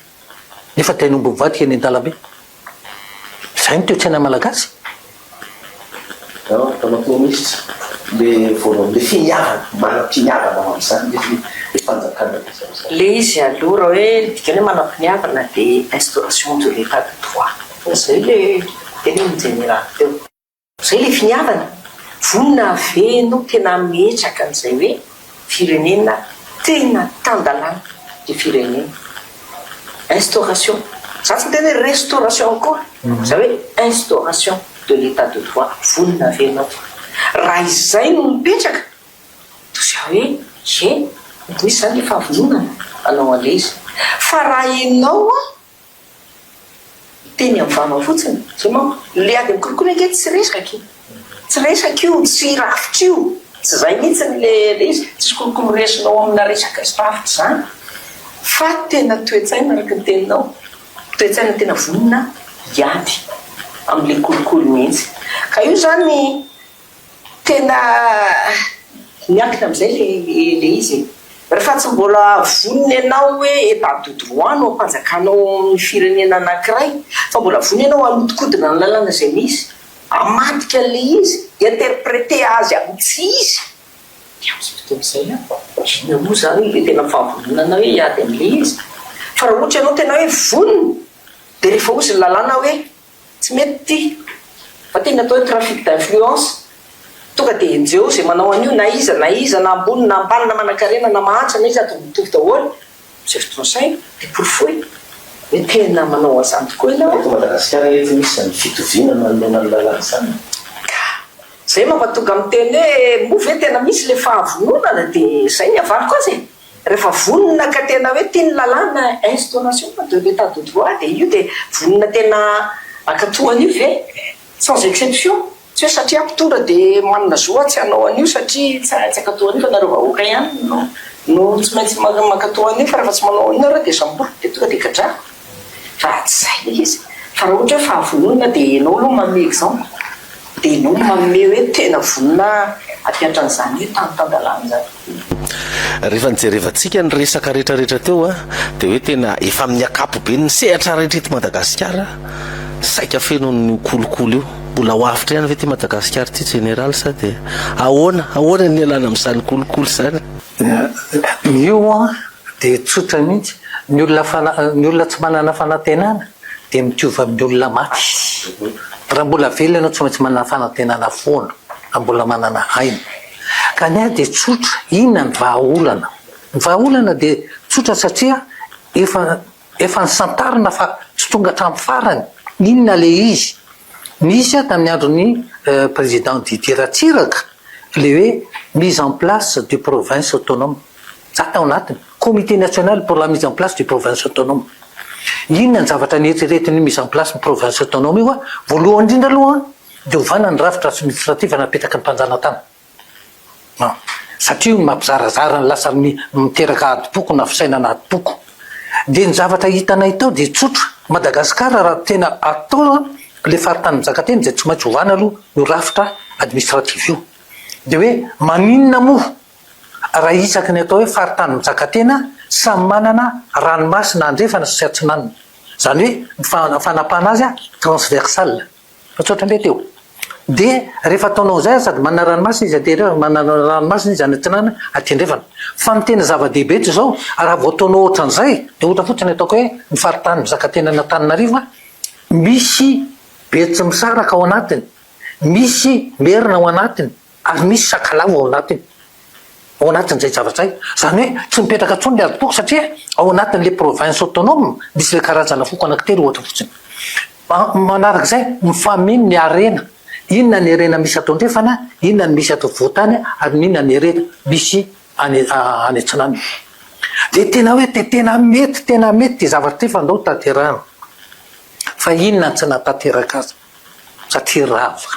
Nefa tain'omby mivadika eny an-dalambe. Izay ny toe-tsaina malagasy. Aa Ramatoa Minisitra, le voalohany le finiavana, manam-piniavana ho amin'izany ve le fanjakana izao izao? Le izy aloha raha hoe ny dikany hoe manam-piniavana dia instauration de l'état de droit. Zay le tenenin'i Jeneraly teo. Zay le finiavana. Vonona ve enao tena hametraka an'izay hoe firenena tena tan-dalàna le firenena. Instauration. Za tsy niteny hoe restauration akory. Za hoe instauration de l'état de droit. Vonona ve enao? Raha izay no mipetraka toa za hoe ie, mety misy zany le fahavononana hanao an'le izy. Fa raha enao an! Teny amin'ny vava fotsiny, zay manko, le ady amin'ny kolikoly ange tsy resaka e! Tsy resaka io, tsy rafitra io, tsy zay mihitsy le le izy, tsisy kolikoly resinao amina resaka sy rafitra zany, fa tena toe-tsaina araka ny teninao, toe-tsaina tena vonona hiady amin'le kolikoly mihitsy, ka io zany Tena miankina amin'izay le izy e. Rehefa tsy mbola vonona ianao hoe état de droit no ampanjakanao ao amin'ny firenena anankiray, fa mbola vonona ianao hanodikodina ny lalàna izay misy, hamadika an'ilay izy, hi-interpreter azy amin'ny tsy izy, dia amin'izay fotoana izay an, inona moa izany ilay tena fahavononana hoe hiady amin'ilay izy? Fa raha ohatra ianao tena hoe vonona, dia rehefa hozy ny lalàna hoe Tsy mety ity fa tena atao hoe trafic d'influence, tonga dia enjeho izay manao an'io na iza na iza na ambony na ambany na manankarena na mahantra na iza dia mitovy daholo, izay fotoana izay dia porofoy. Hoe tena manao an'izany tokoa ianao? Eto Madagasikara anie tsy misy izany fitoviana manoloana ny lalàna izany. Ka izay mampatonga miteny hoe moa ve tena misy ilay fahavononana dia izay ny havaliko azy e! Rehefa vonona ka tena hoe tia ny lalàna instauration de l'etat de droit dia io dia vonona tena hankatoa an'io ve? Sans exception, tsy hoe satria aho mpitondra dia manana zo aho tsy hanao an'io satria tsy hankatoa an'io fa nareo vahoaka ihany no no tsy maintsy mankatoa an'io fa rehefa tsy manao an'io nareo dia samboriko dia tonga dia gadrako. Fa tsy izay ilay izy. Fa raha ohatra hoe fahavononana dia ianao aloha manome exemple, dia ianao no manome hoe tena vonona hampihatra an'izany hoe tany tan-dalàna izany. Rehefa nijerevantsika ny resaka rehetrarehetra teo dia hoe tena efa amin'ny ankapobeny ny sehatra rehetra eto Madagasikara saika feno an'io kolikoly io. Mbola ho avotra ihany ve ity Madagasikara ity Jeneraly sa dia ahoana? Ahoana ny hialana amin'izany kolikoly izany? Io an dia tsotra mihitsy, ny olona fana- ny olona tsy manana fanantenana dia mitovy amin'ny olona maty. Raha mbola velona ianao tsy maintsy manana fanantenana foana, raha mbola manana aina. Ka ny ahy dia tsotra, inona ny vahaolana? Ny vahaolana dia tsotra satria efa efa nisantarina fa tsy tonga hatramin'ny farany. Inona ilay izy? Nisy tamin'ny andron'ny président Didier Ratsiraka ilay hoe mise en place du province autonome. Za tao anatiny. Comité national pour la mise en place du province autonome. Inona ny zavatra nieritreretin'io mise en place ny province autonome io? Voalohany indrindra aloha dia ovana ny rafitra administratif napetraky ny mpanjanatany. An! Satria io no mampizarazara ny lasa miteraka adim-poko na fisainana adim-poko. Dia ny zavatra hitanay tao dia tsotra, Madagascar raha tena atao ilay faritany mizaka tena dia tsy maintsy ovana aloha io rafitra administratif io. Dia hoe maninona moa raha isaky ny atao hoe faritany mizaka tena samy manana ranomasina andrefana sy atsinanana. Izany hoe ny fanapahana azy transversale. Fa tsy ohatran'ilay teo. Dia rehefa ataonao izay sady manana ranomasina izy aty andrefana, manana ranomasina izy any atsinanana, aty andrefana. Fa ny tena zava-dehibe eto izao, raha vao ataonao ohatran'izay, dia ohatra fotsiny ataoko hoe ny faritany mizaka tenan'Antananarivo, misy Betsimisaraka ao anatiny, misy Merina ao anatiny, ary misy Sakalava ao anatiny. Ao anatin'izay zavatra izay. Izany hoe tsy mipetraka intsony ny adim-poko satria ao anatin'ilay province autonome misy ilay karazana foko anankitelo ohatra fotsiny. Manaraka izay, mifameno ny harena. Inona ny harena misy ato andrefana, inona ny misy ato afovoan-tany ary inona ny harena misy any any atsinanana. Dia tena hoe dia tena mety, tena mety ity zavatra ity fa ndao tanterahina. Fa inona no tsy nahatanteraka azy? Satria rava.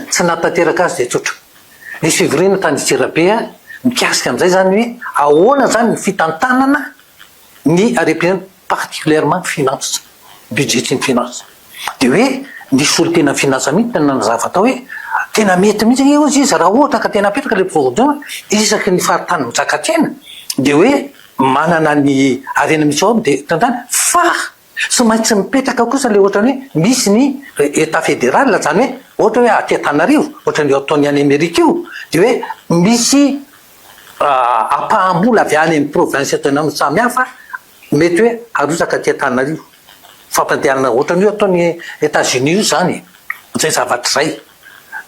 Tsy nahatanteraka azy dia tsotra. Nisy fivoriana tany Antsirabe mikasika an'izay izany hoe ahoana izany ny fitantanana ny harem-pirenena particulièrement ny finance, budget sy ny finance. Dia hoe nisy solontenan'ny finance mihitsy tena nanazava tao hoe tena mety mihitsy ange hozy izy raha ohatra ka tena apetraka ilay provision isaky ny faritany mizaka tena dia hoe manana ny harena misy ao dia tantana fa Tsy maintsy mipetraka kosa ilay ohatran'ny hoe misy ny Etat fédéral, izany hoe ohatra hoe aty Antananarivo, ohatran'io ataony any Amerika io, dia hoe misy ampaham-bola avy any amin'ny province autonome samihafa mety hoe arotsaka aty Antananarivo. Fampandehanana ohatran'io ataon'i Etats-Unis io izany e, izay zavatra izay.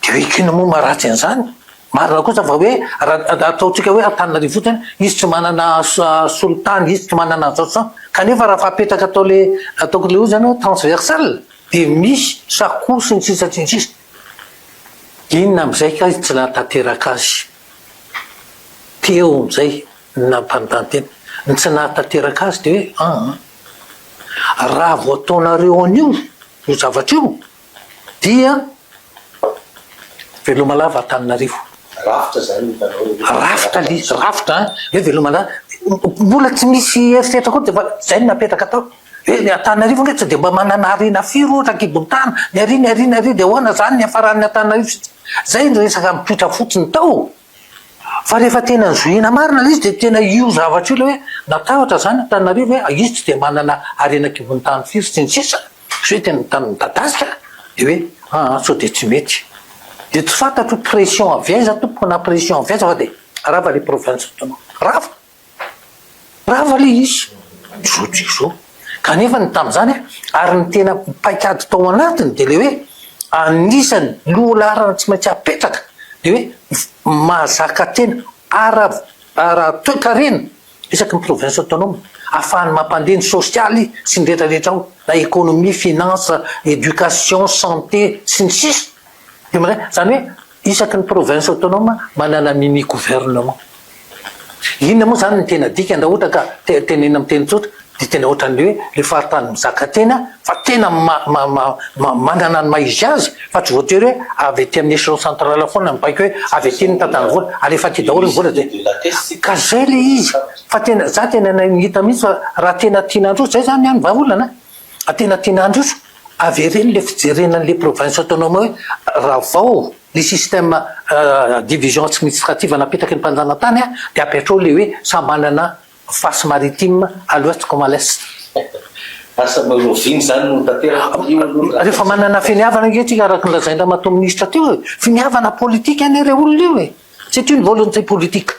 Dia hoe inona moa maharatsy an'izany? Marina kosa fa hoe raha ataontsika hoe Antananarivo fotsiny, izy tsy manana solitany, izy tsy manana an'izao sy izao, kanefa raha fa apetraka atao le ataoko le ozy zany hoe transversal dia misy sakoa sy ny sisa sy ny sisa. Inona amin'izay kay tsy nahatanteraka azy? Teo amin'izay ny nampanontany tena. Ny tsy nahatanteraka azy dia hoe aa raha vao ataonareo an'io io zavatra io Dia veloma lava Antananarivo. Rafitra zany ny hitanao eo. Rafitra le izy, rafitra an, hoe veloma lava. Mbola tsy misy eritreritra akory dia efa zay no napetraka tao. Hoe ny Antananarivo ange tsy dia mba manana harena firy ohatra an-kibon'ny tany, ny ary ny ary ny ary dia ahoana zany ny hiafaran'ny Antananarivo sy Zay ny resaka mipoitra fotsiny tao. Fa rehefa tena nozohiana marina ilay izy dia tena io zavatra io ilay hoe natahotra zany Antananarivo hoe izy tsy dia manana harena an-kibon'ny tany firy sy ny sisa. Tsy hoe tena tany midadasika dia hoe aa sao dia tsy mety. Dia tsy fantatro hoe pression avy aiza tompoko na pression avy aiza fa dia rava ilay province autonome. Rava. Rava ilay izy. Izao tsika izao. Kanefa ny tamin'izany ary ny tena paikady tao anatiny dia ilay hoe anisany lohalaharana tsy maintsy apetraka dia hoe mahazaka tena ara ara-toekarena. Isaky ny province autonome, ahafahany mampandeha ny sosialy sy ny rehetra rehetra ao, na économie, finance, éducation, santé, sy ny sisa Dia mandray, izany hoe isaky ny province autonome manana mini gouvernement. Inona moa izany ny tena dikany raha ohatra ka tenenina amin'ny teny tsotra dia tena ohatran'ny hoe ilay faritany mizaka tena fa tena manana ny maha izy azy fa tsy voatery hoe avy aty amin'ny echelon central foana ny baiko hoe avy aty ny mitantana vola, alefa aty daholo ny vola dia ka zay ilay izy fa tena za tena nahita mihitsy fa raha tena tiana handroso zay zany ny vahaolana a, tena tiana handroso avereno ilay fijerena an'ilay province autonome hoe ravao ny système division administrative napetraky ny mpanjanatany dia apetrao ilay hoe samy manana face maritime à l'ouest comme à l'est. Asa mba oviana izany no tanteraka io aloha raha Rehefa manana finiavana ange tsika araka ny lazain-dRamatoa Minisitra teo e, finiavana politika anie re olona io e, c'est une volonté politique.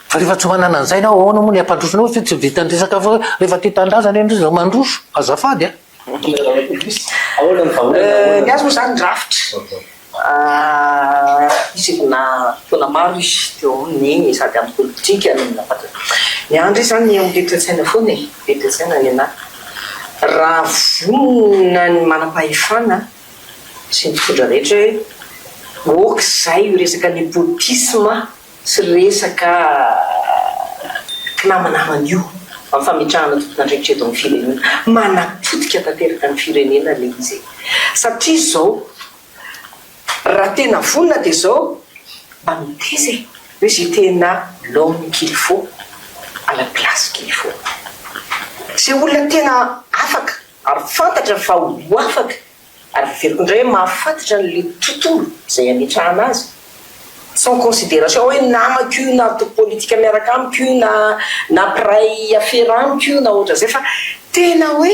Fa rehefa tsy manana an'izay ianao ahoana moa ny hampandroso anao fa tsy vitan'ny resaka fa hoe rehefa tia tanindrazana ianao dia mandroso, azafady a. Ahoana ny vahaolana? Ny azy moa izany rafitra. Izy efa na taona maro izy teo amin'ny sady amin'ny politika no nampandroso. Ny ahy indray izany eo amin'ilay toe-tsaina foana e, ilay toe-tsaina ny anahy. Raha vonona ny manam-pahefana sy ny mpitondra rehetra hoe ok izay io resaka nepotisme sy resaka kinamanamana io amin'ny fametrahana tompon'andraikitra eto amin'ny firenena. Manapotika tanteraka ny firenena ilay izy e. Satria izao, raha tena vonona dia izao, mba miteza e, hoe izay tena l'homme qu'il faut à la place qu'il faut. Izay olona tena afaka ary fantatra fa ho afaka Ary heveriko indray hoe mahafantatra an'ilay tontolo izay ametrahana azy, sans considération hoe namako io na antoko politika miaraka amiko io na na mpiray afera amiko io na ohatran'izay fa tena hoe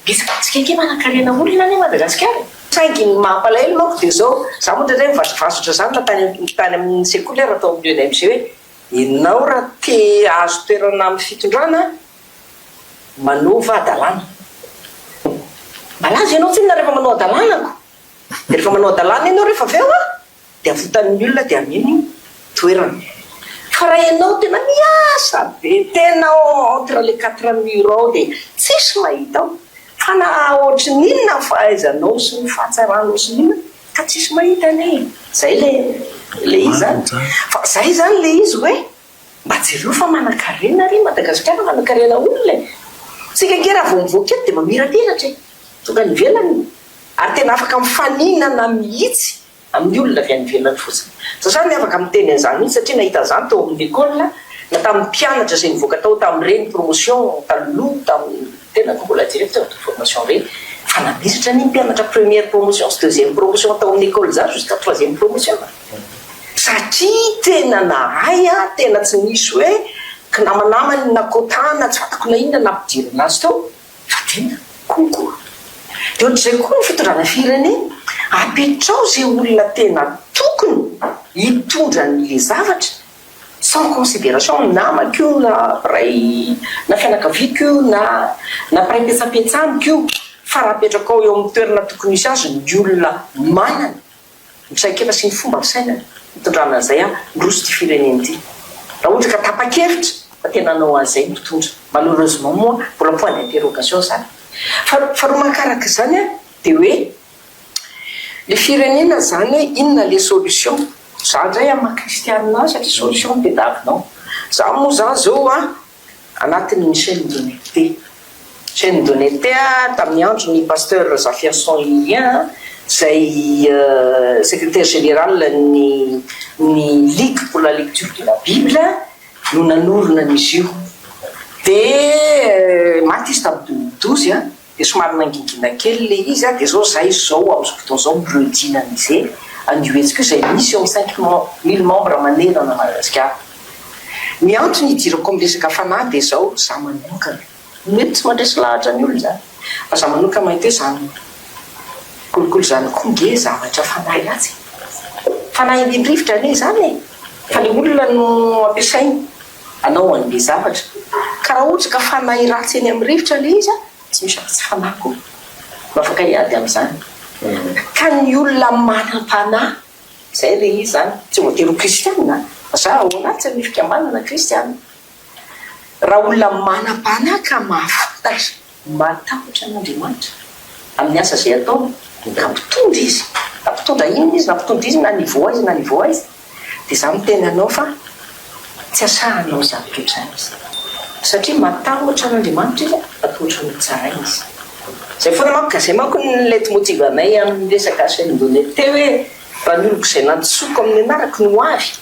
betsaka antsika ange manankarena olona anie Madagasikara e! Saingy ny mampalahelo manko dia izao, za moa indraindray mivazovazo ohatran'izany na tany tany amin'ny sekoly ary tao amin'ny ENMG hoe ianao raha te hahazo toerana amin'ny fitondrana Manova hadalana. Malaza ianao tsinona rehefa manao hadalana ko. Dia rehefa manao hadalana ianao rehefa avy eo an, dia avotan'ny olona dia ameno toerana. Fa raha ianao tena miasa be, tena entre les quatre murs ao dia tsisy mahita ao. Fa na ohatry ny inona ny fahaizanao sy ny fahatsaranao sy ny inona, ka tsisy mahita anie e. Zay le le izy zany. Fa zay zany le izy hoe. Mba jereo fa manankarena ry Madagasikara, manankarena olona e! Tsika ange raha vao mivoaka eto dia mamirapiratra e! Tonga any ivelany ary tena afaka mifaninana mihitsy amin'ny olona avy any ivelany fotsiny. Za zany afaka miteny an'izany mihitsy satria nahita an'izany tao amin'ny l'école na tamin'ny mpianatra izay nivoaka tao tamin'ireny promotion taloha tamin'ny tenako mbola directeur de formation ireny fa namiratra anie ny mpianatra première promotion sy deuxième promotion tao amin'ny école izany jusqu'à troisième promotion. Satria tena nahay aho, tena tsy nisy hoe kinamanamany na quota na tsy fantako na inona nampidirana azy tao fa tena concours. Dia ohatr'izay koa ny fitondrana firenena, apetrao izay olona tena tokony hitondra an'ilay zavatra sans considération namako io na mpiray na fianakaviako io na na mpiray petsapetsa amiko io fa raha apetrakao eo amin'ny toerana tokony hisy azy ny olona manana ny traikefa sy ny fomba fisainana hitondrana an'izay an miroso ity firenena ity raha ohatra ka tapa-kevitra fa tena hanao an'izay ny mpitondra malheureusement moa mbola point d'interrogation izany fa faharoa mankaraka izany an dia hoe le firenena izany hoe inona le solution za indray amin'ny maha kristianina ahy satria solution no tediavinao za moa za zao an anatin'ny chaine d'honnêteté. Chaine d'honnêteté tamin'ny andron'ny Pasteur Razafiarison Ilien izay secrétaire général ny ny Ligue pour la lecture de la Bible no nanorina an'izy io. Dia maty izy tamin'ny 2012 dia somary nangingina kely ilay izy dia izao izahay izao amin'izao fotoana izao mi-redynamiser an'io hetsika io izay misy eo amin'ny 5000 membres manerana an'i Madagasikara. Ny antony hidirako amin'ny resaka fanahy dia izao, za manokana, mety tsy mandresy lahatra ny olona izany, fa za manokana mahita hoe izany kolikoly izany koa nge zavatra fanahy ratsy e! Fanahy ambiny rivotra anie izany e! Fa le olona no ampiasainy hanao an'le zavatra, ka raha ohatra ka fanahy ratsy eny amin'ny rivotra le izy an, tsy misy afa-tsy fanahy koa no afaka hiady amin'izany, ka ny olona manam-panahy Zay le izy zany, tsy voatery ho kristianina fa za ao anatin'ny fikambanana kristianina. Raha olona manam-panahy ka mahafantatra, matahotra an'Andriamanitra amin'ny asa izay ataony, ka mpitondra izy, na mpitondra inona izy, na mpitondra izy, na niveau aiza na niveau aiza, dia izaho miteny anao fa tsy asahanao izany toetra izany izy. Satria matahotra an'Andriamanitra izy, matahotra ny hotsaraina izy. Izay foana manko, ka izay manko ny leitmotiv anay amin'ny resaka chaîne d'honnêteté hoe raha ny oloko izay nantsoiko amin'ny anarako no ho avy,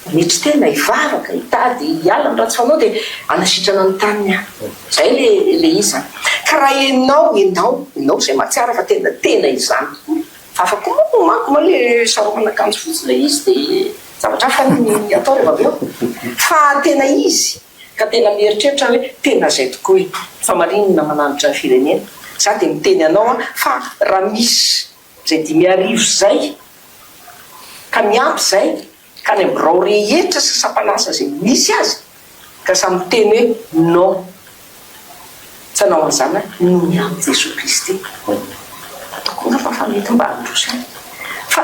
Hanetry tena, hivavaka, hitady hiala amin'ny ratsy fanao dia hanasitrana ny taniny aho. Izay le le izy izany. Ka raha ianao, ianao, ianao izay mahatsiaro fa tena tena izany tokoa, fa hafa koa moa manko moa le saromana akanjo fotsy ilay izy dia zavatra hafa ny atao rehefa avy eo. Fa tena izy ka tena mieritreritra hoe tena izay tokoa e. Fa maninona mananatra ny firenena? Za dia miteny anao aho fa raha misy Izay 5000 izay ka miampy izay ka any amin'ny birao rehetra sy sampan'asa izay misy azy ka samy miteny hoe non tsy hanao an'izany aho noho ny amin'i Jesoa Kristy. Ataoko angamba fa mety mba handroso ihany fa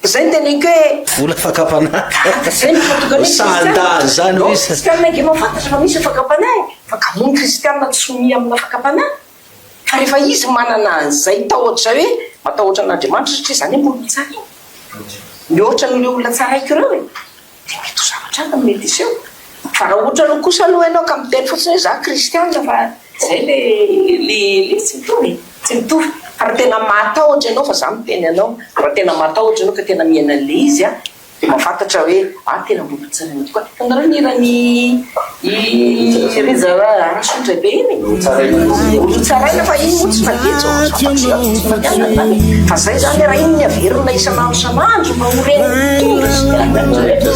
izay no teneniko hoe Vola fakam-panahy. Gaga izay no mahatonga ny hoe Sahan-dahy an'izany Non, hoy izy. kristiana ange mahafantatra fa misy ny fakam-panahy e! Fa ka moa ny kristiana tsy sonia amina fakam-panahy? Fa rehefa izy manana an'izay tahotra izay hoe matahotra an'Andriamanitra satria izany hoe mbola tsaraina mihoatra noho ireo olona tsaraiko ireo e, dia mety ho zavatra hafa no mety hiseho. Fa raha ohatra aloha kosa aloha ianao ka miteny fotsiny hoe za kristiana fa izay le le le tsy mitovy e, tsy mitovy. Fa raha tena matahotra ianao fa za miteny anao, raha tena matahotra ianao ka tena miaina an'ilay izy an, Dia mahafantatra hoe ah tena mbola tsaraina tokoa. Hitanareo ny hiran'i i Rija Rasolondraibe iny? Hotsaраina fa iny moa tsy mandeha tsy fantatro tsy mandeha zany e. Fa zay zany raha iny ny averina isan'andro isan'andro mba ho ren'ny mpitondra sy ny anona rehetra.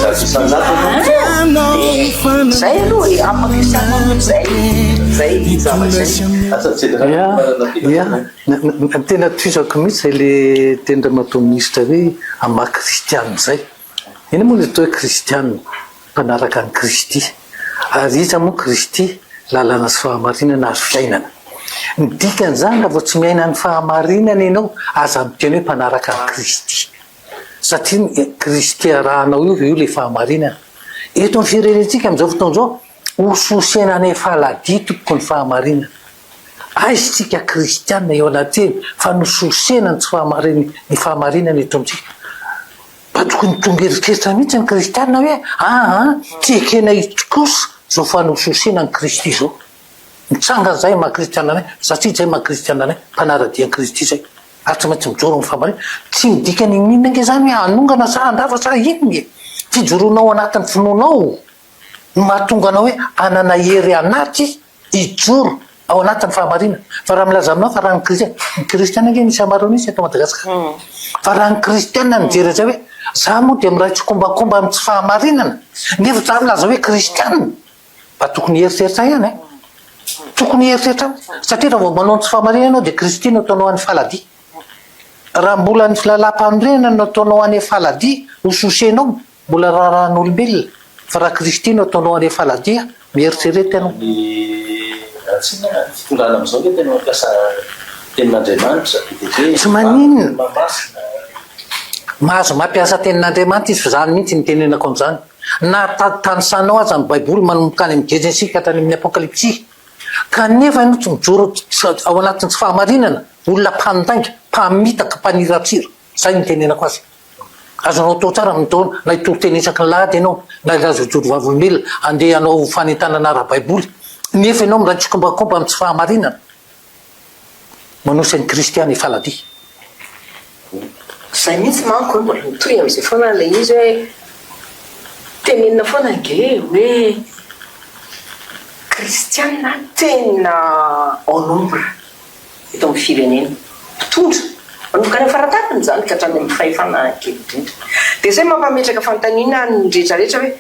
Dia zay aloha e, amin'ny maha kristianina aloha zay zay zavatra zay. Ya, ya. Ny tena tohizako mihitsy izay le tenin-dRamatoa Minisitra hoe amin'ny maha kristianina izay. Inona moa ny atao hoe kristianina? Mpanaraka an'i Kristy. Ary iza moa Kristy? Lalana sy fahamarinana ary fiainana. Ny dikan'izany raha vao tsy miaina ny fahamarinana ianao, aza miteny hoe mpanaraka an'i Kristy. Satria ny Kristy arahanao io, io ilay fahamarinana. Eto amin'ny firenentsika amin'izao fotoana izao, hosihosena any faladia tompoko ny fahamarinana. Aiza isika kristiana eo anatrehany fa nososena ny tsy fahamarinana ny fahamarinana eto amintsika. Mba tokony tonga eritreritra mihitsy ny kristiana hoe aa tsy ekena ito kosa izao fanososena an'i Kristy izao. Mitsangana izahay maha kristiana anay satria izay maha kristiana anay mpanara-dia an'i Kristy izay ary tsy maintsy mijoro amin'ny fahamarinana. Tsy midika n'inon'inona ange izany hoe hanongana sa handrava sa inona e! Fijoroana ao anatin'ny finoanao no mahatonga anao hoe hanana hery anaty Hijoro ao anatin'ny fahamarinana. Fa raha milaza aminao fa raha ny kristiana, ny kristiana ange misy amareo mihitsy eto Madagasikara. Fa raha ny kristiana mijery an'izay hoe za moa dia miray tsikombakomba amin'ny tsy fahamarinana, nefa za milaza hoe kristiana, mba tokony hieritreritra ihany e. Tokony hieritreritra ihany. Satria raha vao manao ny tsy fahamarinana ianao dia Kristy no ataonao any faladia. Raha mbola ny lalàmpanorenana no ataonao any faladia, hososenao, Mbola raharahan'olombelona fa raha Kristy no ataonao any faladia, mieritrereta ianao. Ny ratsy na ny fitondrana amin'izao ve tena mampiasa tenin'Andriamanitra be dia be, Tsy maninona. mivavaka, mamasina. Mahazo mampiasa tenin'Andriamanitra izy fa izany mihitsy no itenenako an'izany. Na tanisanao aza ny baiboly manomboka any amin'ny Genesisy ka hatrany amin'ny Apokalypsy. Kanefa ianao tsy mijoro ao anatin'ny tsy fahamarinana, olona mpandainga, mpamitaka, mpaniratsira. Izay no itenenako azy. Azonao atao tsara ny taona, na hitory teny isaky ny lahady ianao, na hilaza hijoro vavolombelona, handeha hanao fanentanana ara-baiboly, nefa ianao miray tsikombakomba amin'ny tsy fahamarinana. Manosy an'i Kristy any Faladia. Izay mihitsy manko, mbola mitohy amin'izay foana ilay izy hoe tenenina foana ange hoe kristiana tena en nombre. eto amin'ny firenena. Mpitondra, manomboka any amin'ny faratapony izany ka hatrany amin'ny fahefana kely indrindra. Dia izay mampametraka fanontaniana ny rehetra rehetra hoe,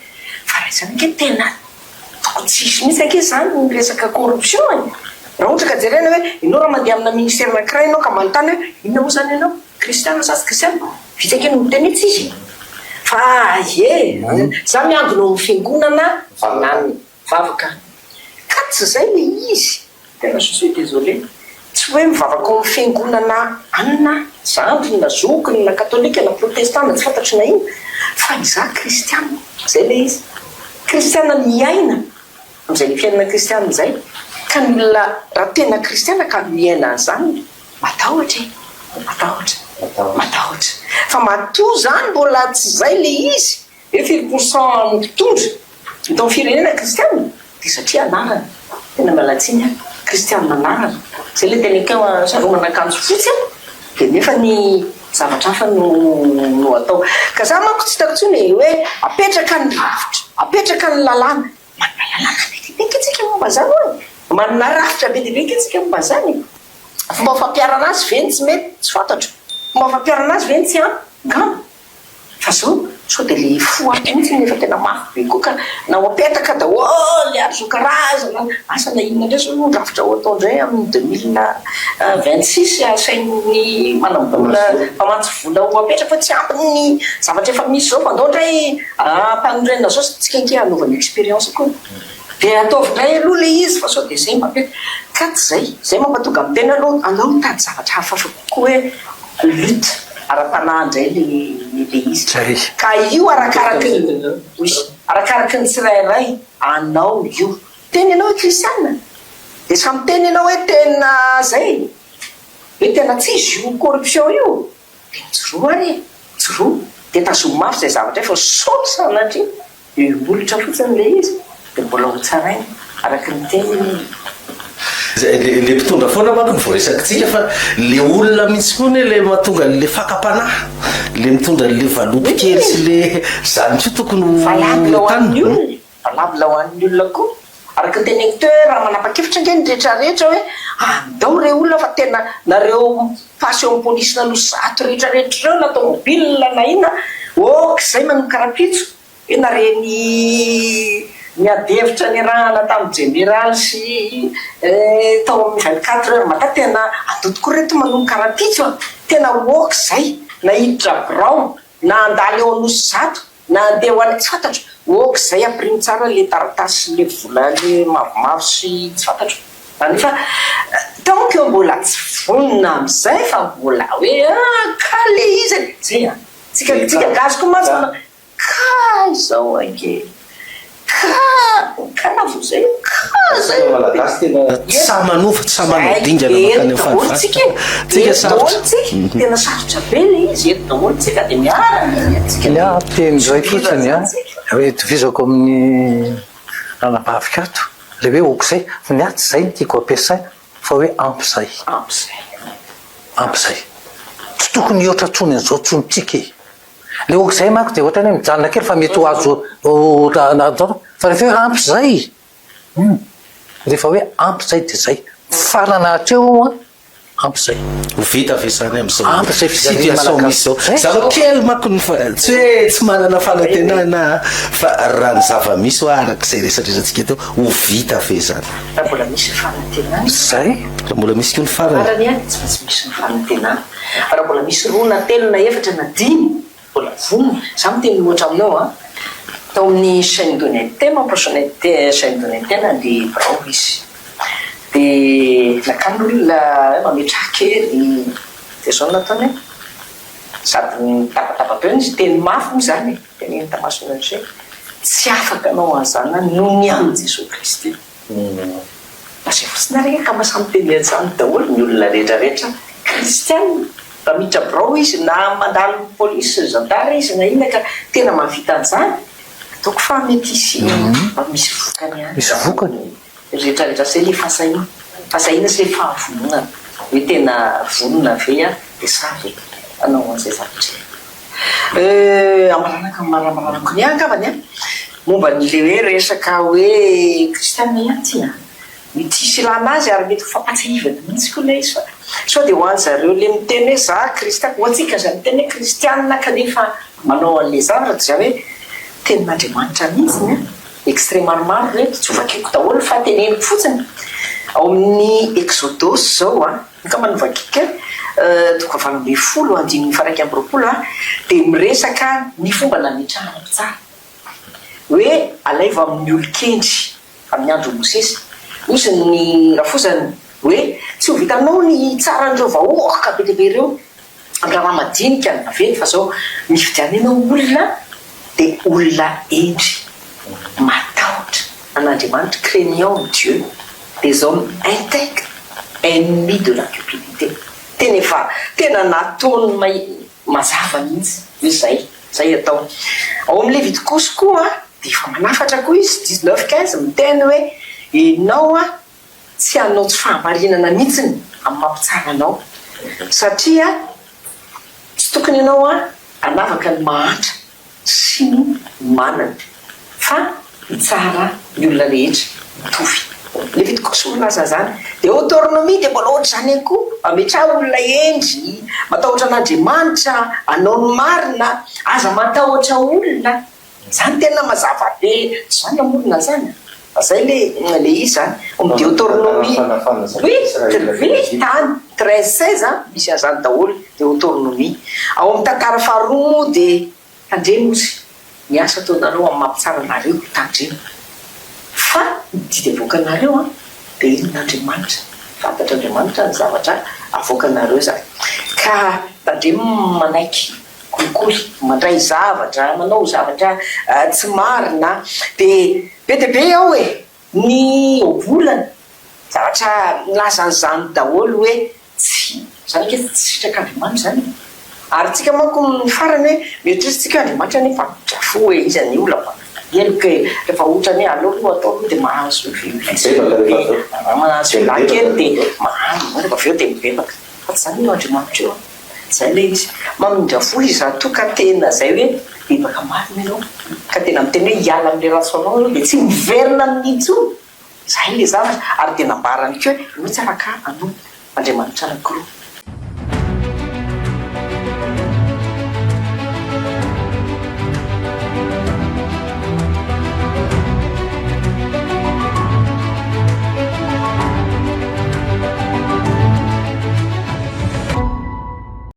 fa raha izany ange tena tokony tsy hisy mihitsy ange izany ny resaka corruption e! Raha ohatra ka jerena hoe, ianao raha mandeha amina ministera anankiray ianao ka manontany hoe, inona moa izany ianao? Kristiana sa tsy kristiana? Vitsy ange no miteny hoe tsy izy e! Fa ie, za miangona ao amin'ny fiangonana mivavaka. Ka tsy izay ilay izy. Tena je suis désolé, tsy hoe mivavaka ao amin'ny fiangonana anona, zandriny na zokiny na katolika na protestant na tsy fantatro na inona, fa izaho kristiana, zay ilay izy, kristiana miaina. Amin'izay le fiainana kristianina izay. Ka ny olona raha tena kristianina ka miaina an'izany, matahotra e! Matahotra. Matahotra. Fa matoa izany mbola tsy izay le izy, hoe firy pour cent amin'ny mpitondra eto amin'ny firenena kristianina, dia satria anarana. Tena miala tsiny aho. Kristianina anarana. Izay le teneniko hoe saromana akanjo fotsy an, dia nefa ny zavatra hafa no no atao. Ka za manko tsy hitako intsony e, hoe apetraka ny rafitra, apetraka ny lalàna. Manana lalàna be dia be ange tsika momba izany ho'a e! Manana rafitra be dia be ange tsika momba izany e! Fomba fampiharana azy ve no tsy mety? Tsy fantatro. Fomba fampiharana azy ve no tsy ampy? Angamba. Fa zao, sao dia le fo ato mihitsy no efa tena mafy be koa ka na ho apetaka daholo ary zao karazana asa na inona indray zao no rafitra ho atao indray amin'ny 2026 asain'ny manam-bola mpamatsy vola ho apetraka fa tsy ampy ny zavatra efa misy zao fa andao indray ampanorenana zao tsika ange hanaovana expérience koa dia ataovy indray aloha le izy fa sao dia zay mampety ka tsy zay, zay mampatonga miteny aloha andao mitady zavatra hafahafa kokoa hoe Lutte ara-panahy indray le le izy. Zay. Ka io arakaraky ny oui, arakaraky ny tsirairay anao io. Teny ianao hoe kristiana, dia samy miteny ianao hoe tena zay, hoe tena tsy izy io corruption io, dia mijoroa ary e, mijoroa, dia tazomy mafy izay zavatra io fa sao sanatria Eo imolotra fotsiny ilay izy dia mbola ho tsaraina araka ny teniny. Le mpitondra foana manko no voaresakitsika fa le olona mihitsy koa anie le mahatonga an'le fakam-panahy, le mitondra an'le valopy kely sy le zany koa tokony ho Valable ho an'ny entanina. olona, valable ho an'ny olona koa. Araka ny teneniko teo hoe raha manapa-kevitra ange ny rehetra rehetra hoe andao re olona fa tena nareo mi-passe eo amin'ny police n'Anosizato rehetra rehetra ireo na tomobile na inona, ok zay manomboka rahampitso hoe nare ny niady hevitra niarahana tamin'ny jeneraly sy tao amin'ny 24 heures mada tena andao tokoa reto manomboka rahampitso a! tena ok zay na hiditra birao na handalo eo Anosizato Na handeha ho any tsy fantatro. Ok zay ampirimo tsara le taratasy le vola le mavomavo sy tsy fantatro zany fa tant que mbola tsy vonona amizay fa mbola hoe ah ka le izy e! Zay an! Tsika tsika gasy koa mantsy manao ka izao ange ka ka na vao zay ka zay Tsika malagasy tena tsy sahy manova, tsy sahy manao dingana Zay, mankany eto amin'ny daholo fanovana. tsika e! Tsika Eto daholo sarotra. tsika, tena sarotra be le izy, eto daholo tsika dia miara tsika Ny dia ahy teny iray sohirana fotsiny zany an, tsika. hoe itovizako amin'ny anabaviko ato, le hoe ok'izay, fa ny ahy tsy izay no tiako ampiasaina fa hoe ampy izay. Ampy izay. Ampy izay. Tsy tokony hihoatra intsony an'izao intsony tsika e. Le ok'izay manko dia ohatran'ny hoe mijanona kely fa mety ho azo fa rehefa hoe ampy izay, hum, rehefa hoe ampy izay dia izay. Mifarana hatreo io an, ampy izay. Ho vita ve izany amin'izao Ampy izay fijalian'ny situation Malagasy. misy izao? Zay. Zava-kely manko ny fa- tsy hoe tsy manana fanantenana aho fa raha ny zava-misy hoa araka izay resadresantsika teo, ho vita ve izany? Raha mbola misy ny fanantenana. Izay. Raha mbola misy koa ny farany. Farany an, tsy maintsy misy ny fanantenana. Fa raha mbola misy roa na telo na efatra na dimy mbola vonona, za miteny ohatra aminao an, tao amin'ny chaine d'honnêteté manko, chaine d'honnêteté nandeha birao izy, dia nakany olona hoe mametraha kely, dia zao no nataony an, sady nitabataba be hono izy, teny mafy moa izany e, teneniny tamason'Andriamanitra hoe tsy afaka hanao an'izany aho noho ny amin'i Jesoa Kristy. Lasa fotsiny ary ange ka mba samy teny an-tsany daholo ny olona rehetra rehetra kristianina. Raha miditra birao izy na mandalo polisy sy zandary izy na inona ka tena mahavita an'izany, ataoko fa mety hisy mba misy vokany ihany. Misy vokany. Rehetra rehetra izay ilay fahasahiana. Fahasahiana sy ilay fahavononana. Hoe tena vonona ve aho dia sahy ve hanao an'izay zavatra izay. Euh, amaranako amaranako ny ahy angambany an, momba ny le hoe resaka hoe kristianina ihany ity an, mety hisy ilana azy ary mety ho fampatsiahivana mihitsy koa ilay izy fa sao dia ho an'zareo le miteny hoe za kristianina, ho antsika izay miteny hoe kristianina kanefa manao an'le zavatra dia zany hoe tenin'Andriamanitra mihitsy an, extrait maromaro ireto, tsy ho vakiko daholo fa teneniko fotsiny, ao amin'ny Exodosy izao an. Angamba novakiko kely, toko fahavalo 18 andininy faha 21 dia miresaka ny fomba nametrahana mpitsara. Hoe alaivo amin'ny olon-kendry amin'ny andron'i Mosesy. Hozy ny rafozany hoe tsy ho vitanao ny hitsara an'ireo vahoaka be dia be ireo amin'ny raharaha madinika ny vaventy fa izao mifidiana ianao olona dia olona hendry, matahotra. an'Andriamanitra, craignant Dieu, des hommes intègres, ennemis de la cupidité. Tena efa tena nataony mazava mihitsy hoe zay, zay atao. Ao amin'ny Levitikosy koa dia efa manafatra koa izy, 19, 15, miteny hoe enao tsy hanao tsy fahamarinana mihitsiny amin'ny maha mpitsara anao satria tsy tokony ianao hanavaka ny mahantra sy ny manana fa hitsara ny olona rehetra mitovy. Levitikosy milaza an'izany. Deotornomia dia mbola ohatr'izany ihany koa, mametraha olona hendry, matahotra an'Andriamanitra, hanao ny marina, aza matahotra olona. Zany tena mazava be, tsy za namorona an'zany an! Fa zay le le izy zany, ao amin'ny Deotornomie, oui, oui, tany, 13, 16 an, misy an'zany daholo, Deotornomie. Ao amin'ny tantara faharoa moa dia tandremo ozy, ny asa ataonareo amin'ny maha mpitsara anareo, tandremo. Fa ny didy avoakanareo an, dia henon'Andriamanitra, fantatr'Andriamanitra ny zavatra avoakanareo zany. Ka tandremo manaiky. kolikoly, mandray zavatra, manao zavatra tsy marina, dia be dia be ao e! Ny ohabolana, zavatra milaza an'izany daholo hoe tsy, izany ange tsy sitrak'Andriamanitra izany e! Ary tsika manko ny farany hoe mieritreritra tsika hoe Andriamanitra anie mpandotra fo e, iza ny olona mba heloka e, rehefa ohatrany hoe aleo aloha atao aloha dia mahazo mahazo vela kely dia mahazo, rehefa avy eo dia mibebaka, fa tsy izany io Andriamanitra io an! Zay ilay izy. Mamindra fo izy raha toa ka tena zay hoe bebaka marina ianao, ka tena miteny hoe hiala amin'ilay ratsy fanao ianao dia tsy miverina amin'iny intsony. Zay ilay zavatra. Ary dia nambarany koa hoe ianao tsy afaka hanompo Andriamanitra anankiroa.